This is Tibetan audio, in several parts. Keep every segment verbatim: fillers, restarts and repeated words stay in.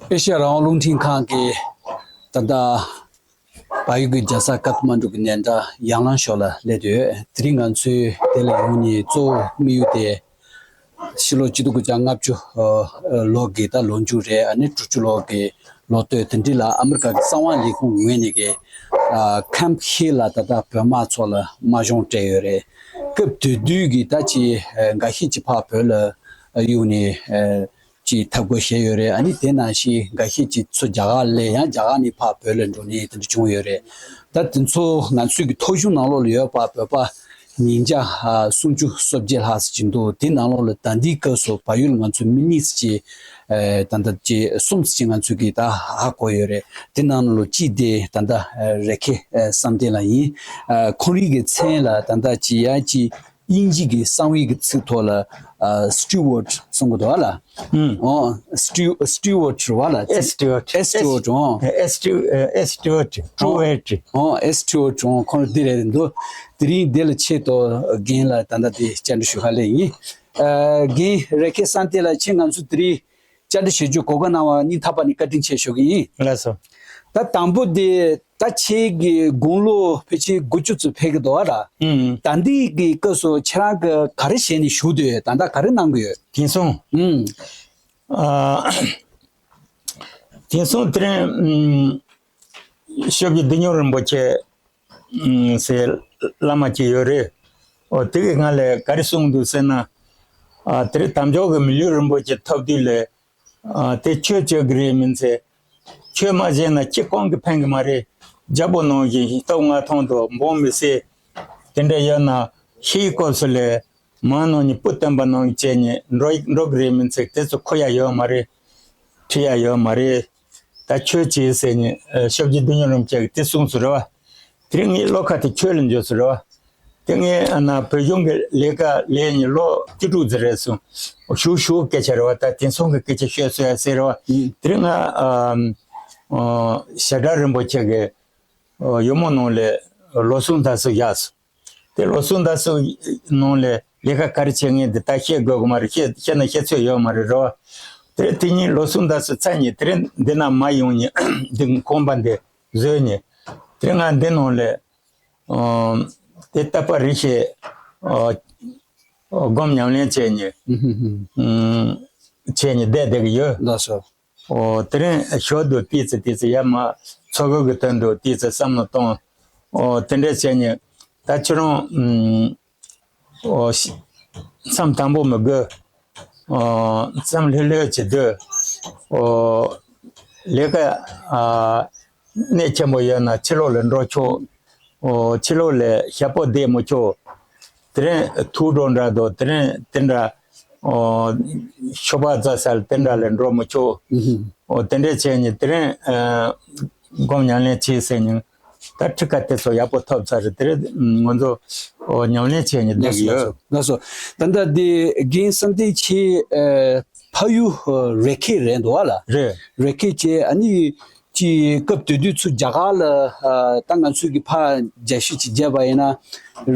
ཨེ་ཤ་ཡ་རང་དབང་རླུང་འཕྲིན་ཁང་གི་ད་ལྟ་བལ་ཡུལ་གྱི་རྒྱལ་ས་ཀཏ་མན་ཌུ་གི་སྙན་གྲགས་ཡང་ལང་ཤོག་ལ་སླེབས་ཡོད། དེ་རིང་ང་ཚོའི་དེ་ལ་ཡོང་ནས་གཙོ་བོ་དམིགས་ཡུལ་དེ་ཕྱི་ལོ་ཆིག་སྟོང་དགུ་བརྒྱ་ལྔ་བཅུ་ལོ་གི་ད་ལོ་མཇུག་རེད། ཨ་ནི་དྲུག་ཅུ་ལོ་གི་ལོ་སྟོད་དེ་འདྲ་ལ་ཨ་མི་རི་ཀ་གི་གསང་བ་ལས་ཁུངས་ངོས་ནས་གི་ཁེམ་ཧིལ་ལ་ད་ལྟ་བོད་དམག་ཚོ་ལ་དམག་སྦྱོང་སྤྲད་ཡོད་རེད། སྐབས་དེ་དུས་ཀྱི་ད་ཅི་འགའ་ཤས་ཀྱིས་ཕར་བོད་ལ་གཡུགས་ནས། ཅིག་འཐབ་རྒོལ་བྱས་ཡོད་རེད། ཨ་ནི་དེ་ནང་བཞིན་འགའ་ཤས་ཀྱིས་ཚུར་རྒྱ་གར་སླེབས། ཡང་རྒྱ་གར་ནས་ཕར་བོད་ལ་འགྲོ་ནས་དེ་འདྲ་བྱུང་ཡོད་རེད། ད་དེ་ཚོ་ང་ཚོའི་གི་ཐོ་གཞུང་ནང་ལོགས་ལ་ཡོད་པ་བོད་པ་ཉིས་བརྒྱ་སུམ་ཅུ་སོ་བརྒྱད་ལྷག་ཙམ་ཅིག་འདུག་དེ་ནང་ལོགས་ལ་ད་ལྟའི་སྐབས་སུ་བལ་ཡུལ་ང་ཚོའི་མི་ཉིས་ཙམ་ཅིག་ད་ལྟ་ཅིག་གསུམ་ཙམ་ཅིག་ང་ཚོའི་གི་ད་ཧ་གོ་ཡོད་རེད། དེ་ནང་ལོགས་གཅིག་དེ་ད་ལྟ་རེ་ཁེ་བསམ་གཏན་ལགས་ཡིན། ཁོང་རང་གི་མཚན་ལ་ད་ལྟ་ཅིག་ཡ་ཅིག་དབྱིན་ཇི་གི་གསང་བའི་གི་ཚིག་ཐོག་ལ་ཨ་Stewart་གསུང་གི་འདུག་བ་ལ། ཨང་། ཨོ་Stew- Stewart་བ་ལ། S Stewart། S Stewart། ཨོ། S Stew- S Stewart། Stewart། ཨོ། S Stewart། ཨོ། ཁོང་འདི་རེད་འདུག་དེ་རིང་འདི་ལ་ཆེད་དུ་རྒན་ལ་ད་ལྟ་དེ་བཅར་འདྲི་ཞུ་ག་སླེབས་ཡིན། ཨ་རྒན་རེ་ཁེ་བསམ་གཏན་ལགས། ཁྱེད་ང་ཚོ་དེ་རིང་བཅར་འདྲི་བྱེད་རྒྱུ་གོ་སྐབས་གནང་བ་སྙིང་ཐག་པ་ནས་བཀའ་དྲིན་ཆེ་ཞུ་གི་ཡིན། ལགས་སོ། ད་དང་པོ་དེ་ད་ཁྱེད་ཀྱི་དགུང་ལོ་ཕལ་ཆེར་དགུ་བཅུ་ཙམ་ཕེབས་ཀྱི་འདུག་བ་ལ། ཨུམ། ད་ལྟའི་གི་སྐབས་སུ་ཁྱེད་རང་གི་ག་རེ་བྱས་ནས་བཞུགས་བསྡད་ཡོད། ད་ལྟ་ག་རེ་གནང་གི་ཡོད། དེང་སང་། ཨུམ། ཨ། དེང་སང་དེ་རིང་ཨུམ། ཤོ་བརྒྱུད་བདེ་སྙོམས་རིན་པོ་ཆེ་ཟེར་བླ་མ་ཅིག་ཡོད་རེད། འོ་དེ་གིས་ང་ལ་ག་རེ་གསུངས་འདུག་ཟེར་ན། ཨ། དེ་རིང་དམ་ཆོས་ཀྱི་མི་ལུས་རིན་པོ་ཆེ་ཐོབ་དུས་ལ། ཨ། དེ་ཆོས་སྤྱོད་ཀྱི་རེད་མིན་ཚེ། ཆོས་མ་བྱས་ན་ཅི་གང་གིས་ཕན་གྱི་མ་རེད། རྒྱལ་པོ་ནང་བཞིན་སྟོབས་མངའ་ཐང་དང་འབངས་མི་སེར་དེ་འདྲ་ཡོད་ན་ཤི་སྐབས་སུ་ལ་མ་ནང་ནས་བུ་སྟོན་པ་ནང་བྱས་ནས་འགྲོ་འགྲོ་གི་རེད་མིན་ཚེ། དེ་ཚོ་ཁུར་ཡ་ཡོད་མ་རེད། ཁྲིད་ཡ་ཡོད་མ་རེད། ད་ཁྱོད་ཀྱིས་ཟེར་ནས་ཤོ་བརྒྱུད་བདེ་སྙོམས་རིན་པོ་ཆེ་གིས་དེ་གསུངས་སོང་རེད་བ། དེ་རིང་ངའི་བློ་ཁ་དེ་ཁྱོད་ལ་འཇོག་སོང་རེད་བ། དེ་ངས་ཨ་ན་བོད་གཞུང་གི་ལས་ཀ་ལས་ནས་ལོ་བཅུ་དྲུག་ཙམ་རེད་སོང་། ཞུ་ཞུ་སྐད་ཆ་རེད་བ། ད་དེང་སང་གི་སྐད་ཆ་ཤོད་སོང་ཡ་ཟེར་རེད་བ། ཨུ། དེ་རིང་ང་ཨ་ཨ་ཞྭ་སྒྲ་རིན་པོ་ཆེ་གི་ཨ་ཡུ་མོ་ནང་ལ་ལོ་གསུམ་ད་སུ་བཞག་སོང་། དེ་ལོ་གསུམ་ད་སུ་ནང་ལ་ལས་ཀ་ག་རེ་བྱེད་ངེས་འདི་ད་བཤད་དགོས་གི་མ་རེད། བཤད་བཤད་ན་བཤད་ཚོད་ཡོད་མ་རེད་རོ། དེ་རིང་དེ་ཉིན་ལོ་གསུམ་ད་སུ་ཚར་ནས་དེ་རིང་འདི་ན་མ་ཡོང་ནས་འདི་ཁང་པ་འདི་བཟོས་ནས། དེ་རིང་ང་འདི་ནང་ལ་ཨ་དེ་ལྟ་བ་རེ་བྱས་ཨ་སྒོམ་ཉམས་ལེན་བྱས་ནས་ཨ་བྱས་ནས་བསྡད་བསྡད་གི་ཡོད། ལགས་སོ། ཨོ་དེ་རིང་ཞོར་དུ་ཏོག་ཙམ་ཏོག་ཙམ་ཡར་མར་ཚོགས་སྒེར་གྱི་དོན་དུ་ཏོག་ཙམ་བསམ་བློ་གཏོང་། ཨོ་དེ་འདྲ་བྱས་ནས་ད་ཁྱོད་རང་ཨུམ་ཨོ་ཤི་མཚམས་དམ་པོ་མི་དགོས། ཨོ་མཚམས་ལྷོད་ལྷོད་བྱེད་སྡོད། ཨོ་ལས་ཀ་ཨ་གནད་ཆེན་པོ་ཡོད་ན་ཕྱི་ལོགས་ལ་འགྲོ་ཆོག་ཨོ་ཕྱི་ལོགས་ལ་ཞག་པོ་བསྡད་མི་ཆོག་དེ་རིང་ཐུག་འགྲོ་འདྲ་འདུག་དེ་རིང་དེ་འདྲ་ཨོ་ཤོ་པ་རྫ་སར་དེ་འདྲ་ལ་འགྲོ་མི་ཆོག་ཨོ་དེ་འདྲ་བྱས་ནས་དེ་རིང་ཨ་སྒོམ་ཉམས་ལེན་བྱེད་ཟེར་ནས་ད་ཁྲི་ཀ་དེ་ཚོ་ཡག་པོ་ཐོབ་ཚར་རེད། དེ་རིང་ང་ཚོ་ཨོ་ཉམས་ལེན་བྱས་ནས་བསྡད་ཀྱི་ཡོད། ལགས་སོ། ད་ལྟ་འདི་རྒན་བསམ་གཏན་ཁྱེད་ཨ་ཕ་ཡུལ་ཨ་རེ་ཁེ་རེད་འདུག་བ་ལ། རེད། རེ་ཁེ་བྱས་ཨ་ནི་ཅིག་སྐབས་དེ་དུས་ཚུར་རྒྱ་གར་ལ་ཨ་ད་ང་ཚོས་ཀྱི་ཕར་མཇལ་ཞུ་ཅིག་བརྒྱབ་པ་ཡིན་ན་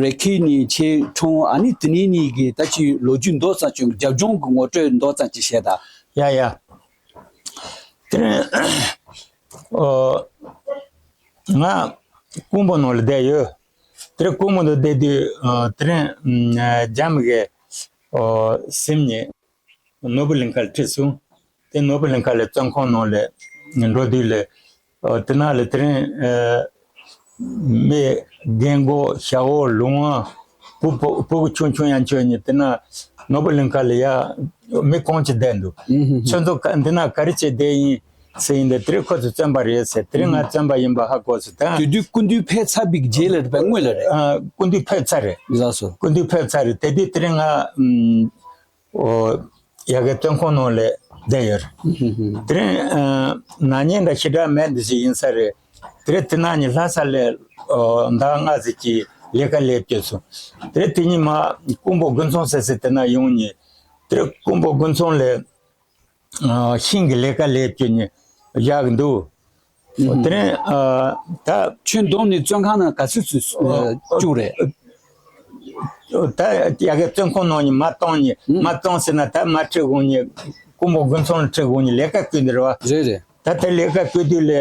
རེ་ཁེ་ནས་ཁྱེད་འཁྲུངས། ཨ་ནི་དེ་ནས་ནས་ཀྱི་ད་ཅིག་ལོ་རྒྱུས་མདོ་ཙམ་ཅིག་རྒྱབ་ལྗོངས་ཀྱི་ངོ་སྤྲོད་མདོ་ཙམ་ཅིག་བྱས་དང་། ཡ་ཡ། དེ་རིང་ཨོ་ང་ཀོང་པོ་ནང་ལ་བསྡད་ཡོད། དེ་རིང་ཀོང་པོ་ནང་བསྡད་དུས་ཨ་དེ་རིང་ཨ་རྒྱ་མི་གི་ཨོ་སེམས་ཉིད། ནོར་བུ་གླིང་ཁ་ལ་ཁྲིད་སོང་། དེ་ནོར་བུ་གླིང་ཁ་ལ་བཙོན་ཁང་ནང་ལ་འགྲོ་དུས་ལ་ཨ་དེ་ན་ལ་དེ་རིང་ཨ་མི་རྒན་གོག་ཞའོ་ལུང་ཨ་བུ་བུ་བུ་གུ་ཆུང་ཆུང་ཡང་ཆོས་ཉིད་དེ་ན་ནོར་བུ་གླིང་ཁ་ལ་ཡ་མི་གང་ཅི་བསྡད་འདུག་ཨུ་ཧུ་ཧུ། ཁྱོད་ཚོ་ག་འདི་ན་ག་རེ་བྱས་བསྡད་ཡིན་ཟེར་ཡིན་དེ། དེ་རིང་ཁོ་ཚོ་བཙོན་པ་རེད་ཟེར། དེ་རིང་ང་ཨུ་ཧུ། བཙོན་པ་ཡིན་པ་ཧ་གོ་སོང་ད། དེ་དུས་སྐུ་མདུན་ཕེབས་ཚར་བའི་རྗེས་ལ་རེད་པས། སྔོན་ལ་རེད། ཨ་སྐུ་མདུན་ཕེབས་ཚར་རེད། ལགས་སོ། སྐུ་མདུན་ཕེབས་ཚར་རེད། དེ་དུས་དེ་རིང་ང་ཨམ། ཨོ་ཡ་གི་བཙོན་ཁང་ནང་ལ་བསྡད་ཡོད་རེད། དེ་རིང་ཨ་ན་ནིང་འདྲ་ཞེ་དྲག་མེད་འདི་ཞིག་ཡིན་ས་རེད། དེ་རིང་དེ་ན་ནི་ལྷ་ས་ལ་ཨོ་ཟླ་ལྔ་ཙམ་གྱི་ལས་ཀ་ལས་བསྐྱོད་སོང་། དེ་རིང་དེ་ཉིན་མ་ཀོང་པོ་དགུན་ཚང་ཟེར་ཟེར་དེ་ན་ཡོང་ནས། དེ་རིང་ཀོང་པོ་དགུན་ཚང་ལ་ཨ་ཤིང་གི་ལས་ཀ་ལས་བསྐྱོད་ནས་བཞག་གི་འདུག་དེ་རིང་ཨ་ད་ཁྱོད་འདོམས་ནས་བཙོན་ཁང་ནང་ག་ཚོད་ཚོད་ཨ་བཅུག་རེད། ད་ཡ་གི་བཙོན་ཁང་ནང་ནས་མ་བཏང་ནས་ཨུ། མ་བཏང་ཟེར་ན་ད་མ་ཁྲིད་དགོངས་ནས་ ཀོང་པོ་དགུན་ཚོང་ལ་ཁྲིད་དགོས་ནི་ལས་ཀ་བསྐུལ་འདི་རེད་བ། རེད་རེད། ད་དེ་ལས་ཀ་བསྐུལ་དུས་ལས་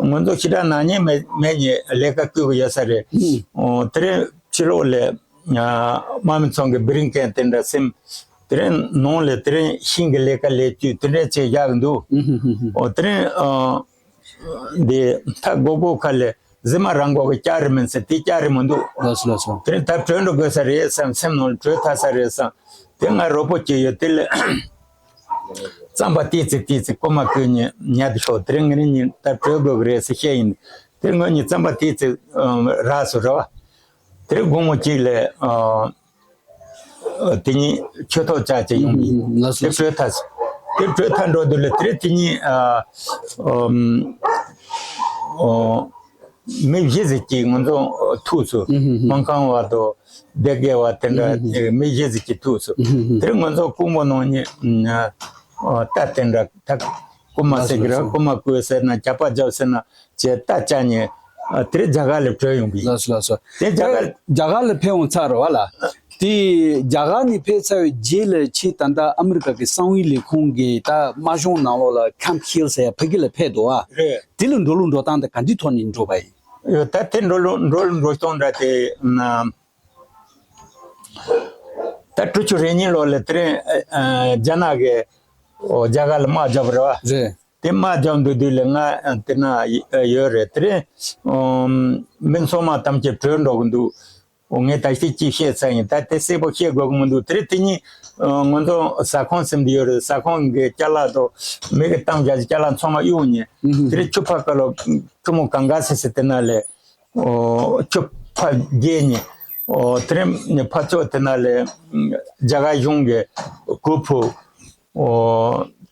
ང་ཚོ་ཞེ་དྲག་ནག་ཉེས་མེད་མེད་ནི་ལས་ཀ་བསྐུལ་གི་ཡོད་ས་རེད། ཨོ་དེ་རིང་ཕྱི་ལོགས་ལས་དམག་མི་ཚང་གི་བི་རིང་ཀན་དེ་འདྲ་སེམས། དེ་རིང་ནང་ལས་དེ་རིང་ཤིང་གི་ལས་ཀ་ལས་དུས་དེ་འདྲ་བྱས་བཞག་གི་འདུག་ཨོ་དེ་རིང་འདི་ཐག་སྒོ་སྒོ་ཁ་ལས་གཟིམ་མ་རང་གོ་གི་ལྕགས་རི་མིན་ཟེར་དེ་ལྕགས་རི་མི་འདུག་ལགས་སོ་ལགས་སོ། དེ་རིང་ད་བྲོས་འགྲོ་དགོས་ས་རེད་བསམ་སེམས་ནང་ལ་བྲོས་ཐལ་ས་རེད་བསམ། དེ་ང་རོགས་པོ་བྱས་ཡོད་དེ་ལས། རྩམ་པ་ཏི་ཙི་ཏི་ཙི་ཀོ་མ་ཀུ་ཉི་ཉལ་དུ་ཤོག་དེ་རིང་ངེད་གཉིས་ད་བྲོས་དགོས་གི་རེད་ཟེར་བཤད་ཡིན། དེ་ངོས་ནས་རྩམ་པ་ཏི་ཙི་རག་སོ་རེད་བ། དེ་རིང་དགོང་མོ་གཅིག་ལས་དེ་ཉིན་ཆོས་ཐོག་བཅར་བྱས་ཡོང་མི་ཡིན། དེ་བྲོས་ཐལ་སོ། དེ་བྲོས་ཐལ་འགྲོ་དུས་ལས་དེ་རིང་དེ་ཉིན་མི་བཞི་ཟིག་གིས་ང་ཚོ་ཐུག་སོང་། སྨན་ཁང་བ་དང་སྡེ་དགེ་བ་དེ་འདྲ་མི་བཞི་ཟིག་གིས་ཐུག་སོང་། དེ་རིང་ང་ཚོ་ཀོང་པོ་ནང་ནས་རྟ་དེ་འདྲ་ད་རྐུ་མ་ཟེར་གི་རེད། རྐུ་མ་རྐུས་ཟེར་ན་ཇག་པ་རྒྱབ་ཟེར་ན་བྱས་རྟ་བཅག་ནས་དེ་རིང་རྒྱ་གར་ལ་བྲོས་ཡོང་གི་ཡིན། ལགས་སོ་ལགས་སོ། དེ་རྒྱ་གར། རྒྱ་གར་ལ་ཕེབས་འོང་ཚར་རེད་བ་ལ། དེ་རྒྱ་གར་ནས་ཕེབས་ཚར་བའི་རྗེས་ལ་ཁྱེད་ད་ལྟ་ཨ་མི་རི་ཀ་གི་གསང་བའི་ལས་ཁུངས་ཀྱི་ད་དམག་སྦྱོང་ནང་ལོགས་ལ་ཁམ་ཧིལ་ཟེར་ཡ་ཕ་གི་ལ་ཕེབས་འདུག་ཨ། རེད། དེ་ལ་འགྲོ་ལུགས་འགྲོ་སྟངས་དེ་ག་འདྲའི་ཐོག་ནས་འགྲོ་བ་ཡིན། ཡོད་ད་དེ་འགྲོ་ལུགས་འགྲོ་ལུགས་འགྲོ་སྟངས་འདྲ་དེ་ན། ད་དྲུག་ཅུ་རེ་གཉིས་ལོ་ལ་དེ་རིང་རྒྱ་ནག་གི་རྒྱ་གར་ལ་དམག་རྒྱབ་རེད་བ། རེད། དེ་དམག་རྒྱབ་འདུག་དུས་ལ་ང་དེ་ན་ཡོད་རེད། དེ་རིང་མི་ཚང་མ་ཐམས་ཅད་བྲོས་འགྲོ་གི་འདུག་ངས་ད་ཅི་ཅི་བཤད་ཚར་ཡིན། ད་དེ་གསལ་པོ་བཤད་དགོས་ཀྱི་མི་འདུག་དེ་རིང་དེ་ཉིན་ང་ཚོ་ཟ་ཁང་ཟིན་དུ་ཡོད་རེད། ཟ་ཁང་གི་ཅ་ལག་དང་མི་གི་གཏམ་རྒྱག་ཅ་ལག་ཚང་མ་གཡུག་ཉེ། དེ་རིང་ཆུ་ཕ་ཀ་ལོ་ཆུ་མོ་གང་ག་སི་སི་དེ་ན་ལས་ཆུ་ཕ་རྒྱས་ཉེ། དེ་རིང་ཕ་ཚོ་དེ་ན་ལས་རྒྱ་གར་གཞུང་གི་གོ་ཕུ་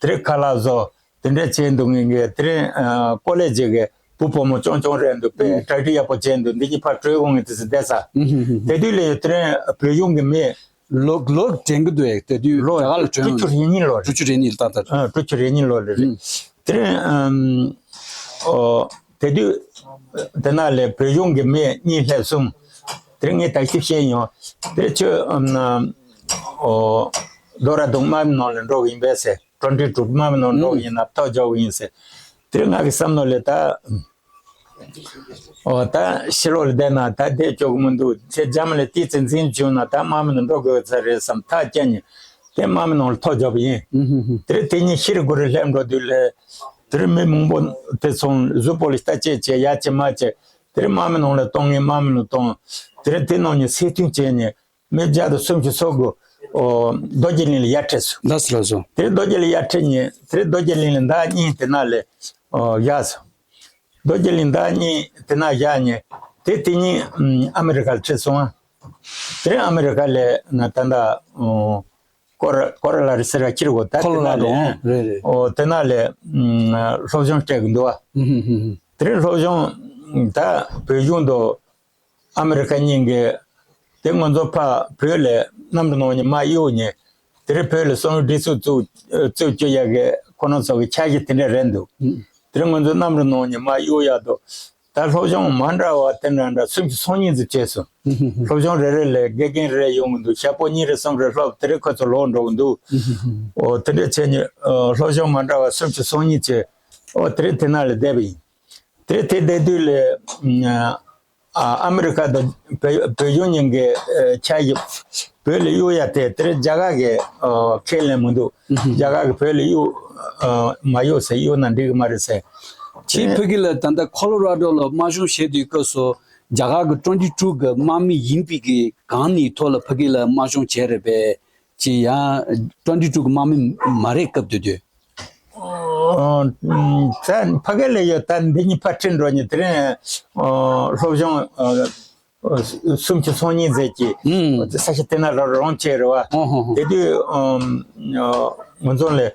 དེ་རིང་ཁ་ལག་བཟོ། དེ་འདྲ་བྱས་འདུག་ངེད་ཀྱི་དེ་རིང་ཨ་ཀོ་ལེ་ཇི་གི་བུ་བུ་མོ་ཅུང་ཅུང་རེད་འདུག་དཔེ་གྲ་སྒྲིག་ཡག་པོ་བྱས་འདུག་འདི་གཉིས་ཕར་བྲོས་འོང་ངེ་དེ་ཚོ་བསྡད་ས། དེ་དུས་ལས་དེ་རིང་བོད་གཞུང་གི་མི། ལོ་ལོ་དྲན་གི་འདུག་དེ་དུས་ལོ་རྒྱ་གར་ལ་བྲོས་དྲུག་ཅུ་རེ་གཉིས་ལོ་རེད། དྲུག་ཅུ་རེ་གཉིས་ལ་ཏག་ཏག་ཨ་དྲུག་ཅུ་རེ་གཉིས་ལོ་ལ་རེད། དེ་རིང་ཨམ་ཨོ་དེ་དུས་དེ་ན་ལས་བོད་གཞུང་གི་མི་གཉིས་སླེབས་སོང་། དེ་རིང་ངས་ད་ཅི་བཤད་ཡོང་། དེ་རིང་ཁྱོད་ཨམ་ཨོ་ལོ་ར་དུང་དམག་མི་ནང་ལ་འགྲོ་གི་ཡིན་པས་ཟེར། ཀྲོན་ཏི་ཀྲུག་དམག་མི་ནང་འགྲོ་གི་ཡིན་ན་ཐག་རྒྱག་གི་ཡིན་ཟེར། དེ་རིང་ང་གི་བསམ་མནོ་ལས་ད། ཨོ་ད་ཕྱི་ལོགས་ལ་བསྡད་ན་ད་བསྡད་ཆོག་གི་མི་འདུག་ཚེ་རྒྱ་མི་ལ་ཏི་ཙི་འཛིན་བྱུང་ན་ད་དམག་མི་ནང་འགྲོ་དགོས་ས་རེད་བསམ་ཐག་བཅད་ནས་དེ་དམག་མི་ནང་ལ་ཐག་རྒྱག་པ་ཡིན། དེ་རིང་དེ་ཉིན་ཤི་རི་གུ་རི་སླེབས་འགྲོ་དུས་ལས་དེ་རིང་མི་མང་པོ་དེ་ཚོ་གཟུགས་པོ་ལ་ལྟ་དཔྱད་བྱས་ཡ་བྱེད་མ་བྱེད། དེ་རིང་དམག་མི་ནང་ལ་གཏོང་ངེས་དམག་མི་ནང་གཏོང་། དེ་རིང་དེ་ནང་ནས་སེ་ཐུང་བྱས་ནས། མི་བརྒྱ་དང་སུམ་ཅུ་སོ་དགུ། ཨོ། རྡོ་རྗེ་གླིང་ལ་ཡར་ཁྲིད་སོང་། ལགས་སོ་ལགས་སོ། དེ་རྡོ་རྗེ་གླིང་ཡར་ཁྲིད་ཉིན་དེ་རྡོ་རྗེ་གླིང་ལ་ཟླ་གཉིས་དེ་ན་ལས་ཨོ་བཞག་སོང་། རྡོ་རྗེ་གླིང་ཟླ་གཉིས་དེ་ན་བཞག་ཉིན་དེ་དེ་ཉིན་ཨམ་ཨ་མི་རི་ཀ་ལ་ཁྲིད་སོང་ཨ། དེ་རིང་ཨམ་ཨ་མི་རི་ཀ་ལ་ན་ད་ལྟ་ཨོ་ཀོ་ར་ཀོ་ར་ལ་རི་སེ་ར་ཁྱིར་གོ་ད་དེ་ན་ལས་ཨོ་རེད་རེད། ཨོ་དེ་ན་ལས་ཨམ་སློབ་སྦྱོང་སྤྲད་གི་འདུག་ཨ། ཧུམ་ཧུམ་ཧུམ་ཧུམ། དེ་རིང་སློབ་སྦྱོང་ད་བོད་གཞུང་དུ། ཨ་མི་རི་ཁ་གཉིས་ཀྱིས་དེ་ང་ཚོ་ཕ་བོད་ལ་གནམ་གྲུ་ནང་ནས་མར་གཡུག་ནས་དེ་རིང་བོད་ལ་གསང་བའི་སྒྲིག་འཛུགས་བཙུགས་བཙུགས་བཅུག་ཡག་གི་ཁོ་རང་ཚོ་གི་འཆར་གཞི་དེ་འདྲ་རེད་འདུག་དེ་རིང་ང་ཚོ་གནམ་གྲུ་ནང་ནས་མར་གཡུག་ཡག་འདུག་ད་སློབ་སྦྱོང་མ་འདྲ་བ་དེ་འདྲ་འདྲ་སུམ་ཅུ་སོ་གཉིས་ཙམ་བྱས་སོང་། སློབ་སྦྱོང་རེ་རེ་ལ་དགེ་རྒན་རེ་ཡོང་གི་འདུག་ཞག་པོ་གཉིས་རེ་གསུམ་རེ་སློབ་དེ་རིང་ཁོ་ཚོ་ལོག་འགྲོ་གི་འདུག་ཨོ་དེ་འདྲ་བྱས་ནས་སློབ་སྦྱོང་མ་འདྲ་བ་སུམ་ཅུ་སོ་གཉིས་བྱས་ཨོ་དེ་རིང་དེ་ན་ལ་བསྡད་པ་ཡིན། དེ་དེ་བསྡད་དུས་ལས་ཨ་ཨ་མི་རི་ཀ་དང་བོད་བོད་གཞུང་གཉིས་ཀྱི་ཨ་འཆར་གཞི་བོད་ལ་གཡུག་ཡ་དེ་དེ་རིང་རྒྱ་གར་གྱི་ཨ་ཁས་ལེན་མི་འདུག་རྒྱ་གར་གྱི་བོད་ལ་གཡུག་ཨ་མ་གཡུག་ཟེར་གཡུག་ན་འགྲིག་གི་མ་རེད་ཟེར། ཁྱེད་ཕ་གི་ལ་ད་ལྟ་ཁོ་ལོ་ར་ཌོ་ལ་དམག་སྦྱོང་བྱེད་དུས་སྐབས་སུ་རྒྱ་གར་གྱི་ཀྲོན་ཏི་ཀྲུག་གི་དམག་མི་ཡིན་པའི་གི་གང་ནས་ཐོག་ལ་ཕ་གི་ལ་དམག་སྦྱོང་བྱས་རེད་པས། ཅི་ཡང་ཀྲོན་ཏི་ཀྲུག་གི་དམག་མི་མ་རེད་སྐབས་དེ་དུས། ཨོ། ད་ཕ་གི་ལ་ཡོད་ད་འདི་གཉིས་ཕར་ཁྲིད་འགྲོ་ཉིན་དེ་རིང་ཨོ་སློབ་སྦྱོང་ཨོ་སུམ་ཅུ་སོ་གཉིས་ཟེར་གྱི་ཨུམ། ས་ཆ་དེ་ན་རང་རང་བྱས་རེད་བ། ཨོ་ཧོ་ཧོ། དེ་དུས་ཨོ་ང་ཚོ་ལས་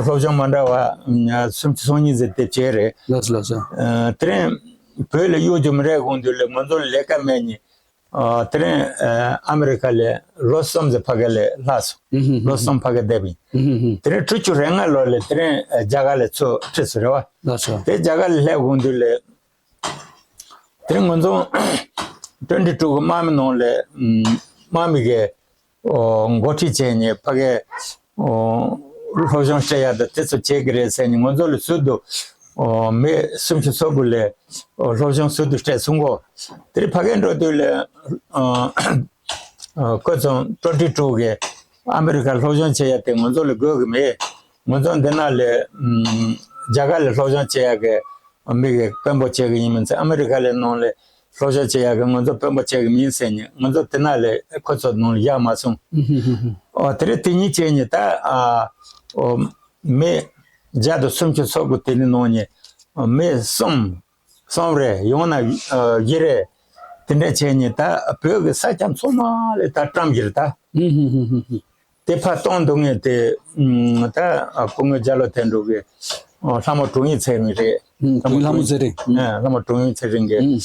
སློབ་སྦྱོང་མ་འདྲ་བ་སུམ་ཅུ་སོ་གཉིས་ཟེར་དེ་བྱས་རེད། ལགས་སོ་ལགས་སོ། ཨ་དེ་རིང་བོད་ལ་གཡུག་རྒྱུ་མི་རེད་དགོངས་དུས་ལས་ང་ཚོ་ལས་ཀ་མེད་ཉིན། ཨ་དེ་རིང་ཨ་ཨ་མི་རི་ཀ་ལ་ལོ་གསུམ་ཙམ་ཕ་གི་ལ་ལྷག་སོང་། ལོ་གསུམ་ཕ་གི་བསྡད་པ་ཡིན། དེ་རིང་དྲུག་ཅུ་རེ་ལྔ་ལོ་ལ་དེ་རིང་ཨ་རྒྱ་གར་ལ་ཚུར་ཁྲིད་སོང་རེད་བ། ལགས་སོ། དེ་རྒྱ་གར་ལ་སླེབས་དགོངས་དུས་ལ་དེ་རིང་ང་ཚོ་ཀྲོན་ཏི་ཀྲུག་གི་དམག་མི་ནང་ལ་དམག་མི་གི་འགོ་ཁྲིད་བྱས་ནས་ཕ་གི་ཨོ་ སློབ་སྦྱོང་སྤྲད་ཡག་དང་དེ་ཚོ་བྱེད་ཀྱི་རེད་ཟེར་ནས་ང་ཚོ་ལ་ཟུར་དུ་ཨོ་མི་སུམ་ཅུ་སོ་དགུ་ལ་ཨོ་སློབ་སྦྱོང་ཟུར་དུ་སྤྲད་སོང་གོ། དེ་རིང་ཕ་གིར་འགྲོ་དུས་ལ་ཨོ་ཨོ་ཁོ་ཚོ་ཊོན་ཊི་ཊུ་གི་ཨ་མི་རི་ཀར་སློབ་སྦྱོང་བྱེད་ཡག་དེ་ང་ཚོ་ལ་དགོས་ཀྱི་མེད། ང་ཚོ་འདི་ན་ལ་ཨམ་རྒྱ་གར་ལ་སློབ་སྦྱོང་བྱེད་ཡག་གི་མི་གི་དཔོན་པོ་བྱེད་ཀྱི་ཡིན་མིན་ཚེ་ཨ་མི་རི་ཀ་ལ་ནང་ལ་སློབ་སྦྱོང་བྱེད་ཡག་གི་ང་ཚོ་དཔོན་པོ་བྱེད་ཀྱི་མིན་ཟེར་ནས་ང་ཚོ་དེ་ན་ལ་ཁོ་ཚོ་ནང་ལ་བཞག་མ་སོང་། ཨོ་དེ་རིང་དེ་ཉིན་བྱས་ནས་ད་ཨ་ཨོ་མི་བརྒྱ་དང་སུམ་ཅུ་སོ་དགུ་དེ་ནི་ནང་ནས་ཨོ་མི་གསུམ་གསུམ་རེ་ཡང་ན་ཨ་བཞི་རེ་དེ་འདྲ་བྱས་ནས་ད་བོད་ཀྱི་ས་ཆ་ཚང་མ་ལ་ད་བཀྲམ་གྱི་རེད་ད། དེ་ཕར་གཏོང་འདུག་ངེས་དེ་ཨུམ་ད་སྐུ་ངོ་རྒྱ་ལོ་དོན་གྲུབ་ཀྱི་ཨོ་ལྷ་མོ་དྲུང་ཡིག་ཚེ་རིང་རེད། ཨུམ་དྲུང་ཡིག་ལྷ་མོ་ཚེ་རིང་། ཨུམ་ཨ་ལྷ་མོ་དྲུང་ཡིག་ཚེ་རིང་གི་ཨུམ་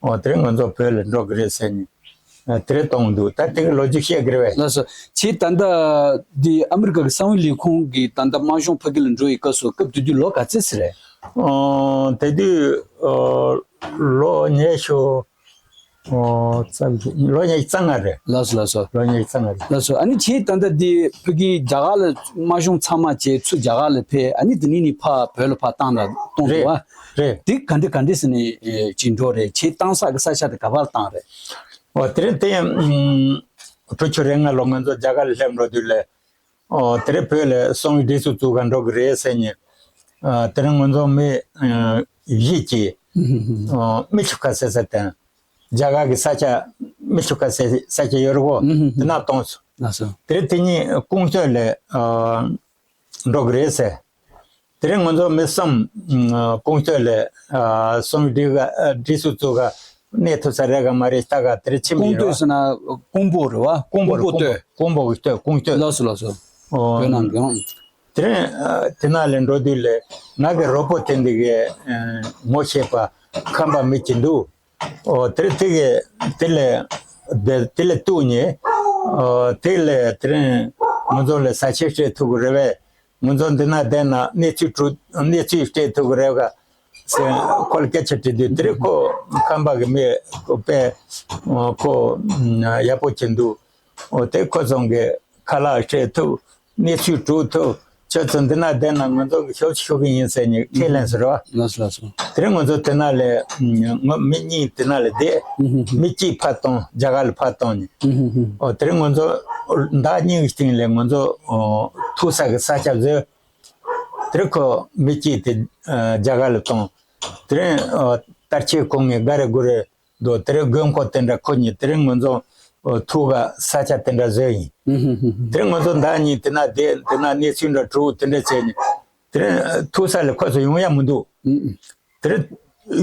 ཨོ་དེ་རིང་ང་ཚོ་བོད་ལ་འགྲོ་གི་རེད་ཟེར་ནས་ཨ་དེ་རེད་གཏོང་འདུག་ད་དེ་གི་ལོ་རྒྱུས་བཤད་གི་རེད་བས། ལགས་སོ། ཁྱེད་ད་ལྟ་འདི་ཨ་མི་རི་ཀ་གི་གསང་བའི་ལས་ཁུངས་ཀྱི་ད་ལྟ་དམར་གཞུང་ཕ་གི་ལ་འགྲོ་ཡི་སྐབས་སུ་སྐབས་དེ་དུས་ལོ་ག་ཚོད་ཟེར་རེད། ཨོ་དེ་དུས་ཨོ་ལོ་ཉི་ཤུ། ཨོ་རྩ་བཞི་ལོ་ཉི་ཤུ་རྩ་ལྔ་རེད། ལགས་སོ་ལགས་སོ། ལོ་ཉི་ཤུ་རྩ་ལྔ་རེད། ལགས་སོ། ཨ་ནི་ཁྱེད་ད་ལྟ་འདི་ཕ་གི་རྒྱ་གར་ལ་དམར་གཞུང་ཚང་མ་བྱས་ཚུར་རྒྱ་གར་ལ་ཕེབས། ཨ་ནི་འདི་ནས་ནི་ཕར་བོད་ལ་ཕར་བཏང་ད་གཏོང་རེད་བ། རེད། འདི་ག་འདྲ་ག་འདྲ་ཟེར་ནས་ཨེ་ཅིག་འགྲོ་རེད། ཁྱེད་བཏང་ས་གི་ས་ཆ་དེ་ག་པར་བཏང་རེད། ཨོ་དེ་རིང་དེ་ཨམ་དྲུག་ཅུ་རེ་ལྔ་ལོ་ང་ཚོ་རྒྱ་གར་ལ་སླེབས་འགྲོ་དུས་ལ། ཨོ་དེ་རིང་བོད་ལ་གསང་བའི་སྒྲིག་འཛུགས་བཙུགས་ག་འགྲོ་གི་རེད་ཟེར་ནས། ཨ་དེ་རིང་ང་ཚོ་མི་ཨ་བཞི་གིས་ཨོ་མི་ཆུ་ཁ་ཟེར་ས་དང་། རྒྱ་གར་གྱི་ས་ཆ་མི་ཆུ་ཁ་ཟེར་ས་ཆ་ཡོད་རེད་གོ། ཨུ་ཧུ་ཧུ། དེ་ན་གཏོང་སོང་། ལགས་སོ། དེ་རིང་དེ་ཉིད་ཀོང་ཤོས་ལ་ཨ་འགྲོ་གི་རེད་ཟེར། དེ་རིང་ང་ཚོ་མི་གསུམ་ཨ་ཀོང་ཤོས་ལ་ཨ་གསང་བའི་སྒྲིག་ག་ཨ་སྒྲིག་འཛུགས་བཙུགས་ག་གནས་ཐུབ་ས་རེད་ག་མ་རེད་ལྟ་ག་དེ་རིང་ཕྱིན་པ་ཀོང་ཡིན་རོ། སྟོད་ཟེར་ན་ཀོང་པོ་རེད་བ། ཀོང་པོ་རེད། ཀོང་པོ་སྟོད། ཀོང་པོ་གི་སྟོད། ཀོང་སྟོད། ལགས་སོ་ལགས་སོ། ཨོ། བོད་ནང་གི་ཨང་། དེ་རིང་ཨ་དེ་ན་ལ་འགྲོ་དུས་ལ་ང་གི་རོགས་པོ་དེ་འདི་གི་ཨ་ངོ་ཤེས་པ་ཁམས་པ་མི་གཅིག་འདུག་ཨོ་དེ་རིང་དེ་གི་དེ་ལ་དེ་དེ་ལ་གཏུགས་ནས་ཨོ་དེ་ལ་དེ་རིང་ང་ཚོ་ལ་ས་ཆ་སྤྲད་ཐུབ་ཀྱི་རེད་བས། ང་ཚོ་འདི་ན་བསྡད་ན་གནས་ཚུལ་གྲུ་གནས་ཚུལ་སྤྲད་ཐུབ་ཀྱི་རེད་ག་ཟེར་ཁོ་ལ་སྐད་ཆ་དྲིས་དུས་དེ་རིང་ཁོ་ཁམས་པ་གི་མི་ཁོ་དཔེ་ཁོ་ཡག་པོ་བྱེད་འདུག་ཨོ་དེ་ཁོ་ཚོ་གི་ཁ་ལག་སྤྲད་ཐུབ། གནས་ཚུལ་སྒྲུག་ཐུབ། ཁྱོད་ཚོ་འདི་ན་བསྡད་ན་ང་ཚོ་གི་ཞབས་ཕྱི་ཞུ་གི་ཡིན་ཟེར་ནས་ཁས་ལེན་ཟེར་བ། ལགས་སོ་ལགས་སོ། དེ་རིང་ང་ཚོ་དེ་ན་ལས་ང་མི་གཉིས་དེ་ན་ལས་བསྡད། མི་གཅིག་ཕར་བཏང་རྒྱ་གར་ལ་ཕར་བཏང་ནས། ཨོ་དེ་རིང་ང་ཚོ་ཟླ་གཉིས་ཀྱི་སྟེང་ལས་ང་ཚོ་ཨོ་ཐུག་ས་གི་ས་ཆ་བཟོས། དེ་རིང་ཁོ་མི་གཅིག་དེ་ཨ་རྒྱ་གར་ལ་བཏང་། དེ་རིང་ཨོ་ལྟར་ཆེ་ཁོང་གི་ག་རེ་དགོས་རེད། འདུག་དེ་རིང་དགོས་མཁོ་དེ་འདྲ་ཁོ་གཉིས་དེ་རིང་ང་ཚོ་ཨོ་ཐུག་ག་ས་ཆ་དེ་འདྲ་བཟོས་ཡིན། དེ་རིང་ང་ཚོ་ཟླ་གཉིས་དེ་ན་བསྡད་དེ་ན་གནས་ཚུལ་འདྲ་གྲུབ་དེ་འདྲ་བྱས་ནས་དེ་རིང་ཐུག་ས་ལ་ཁོ་ཚོ་ཡོང་ཡ་མི་འདུག་དེ་རིང་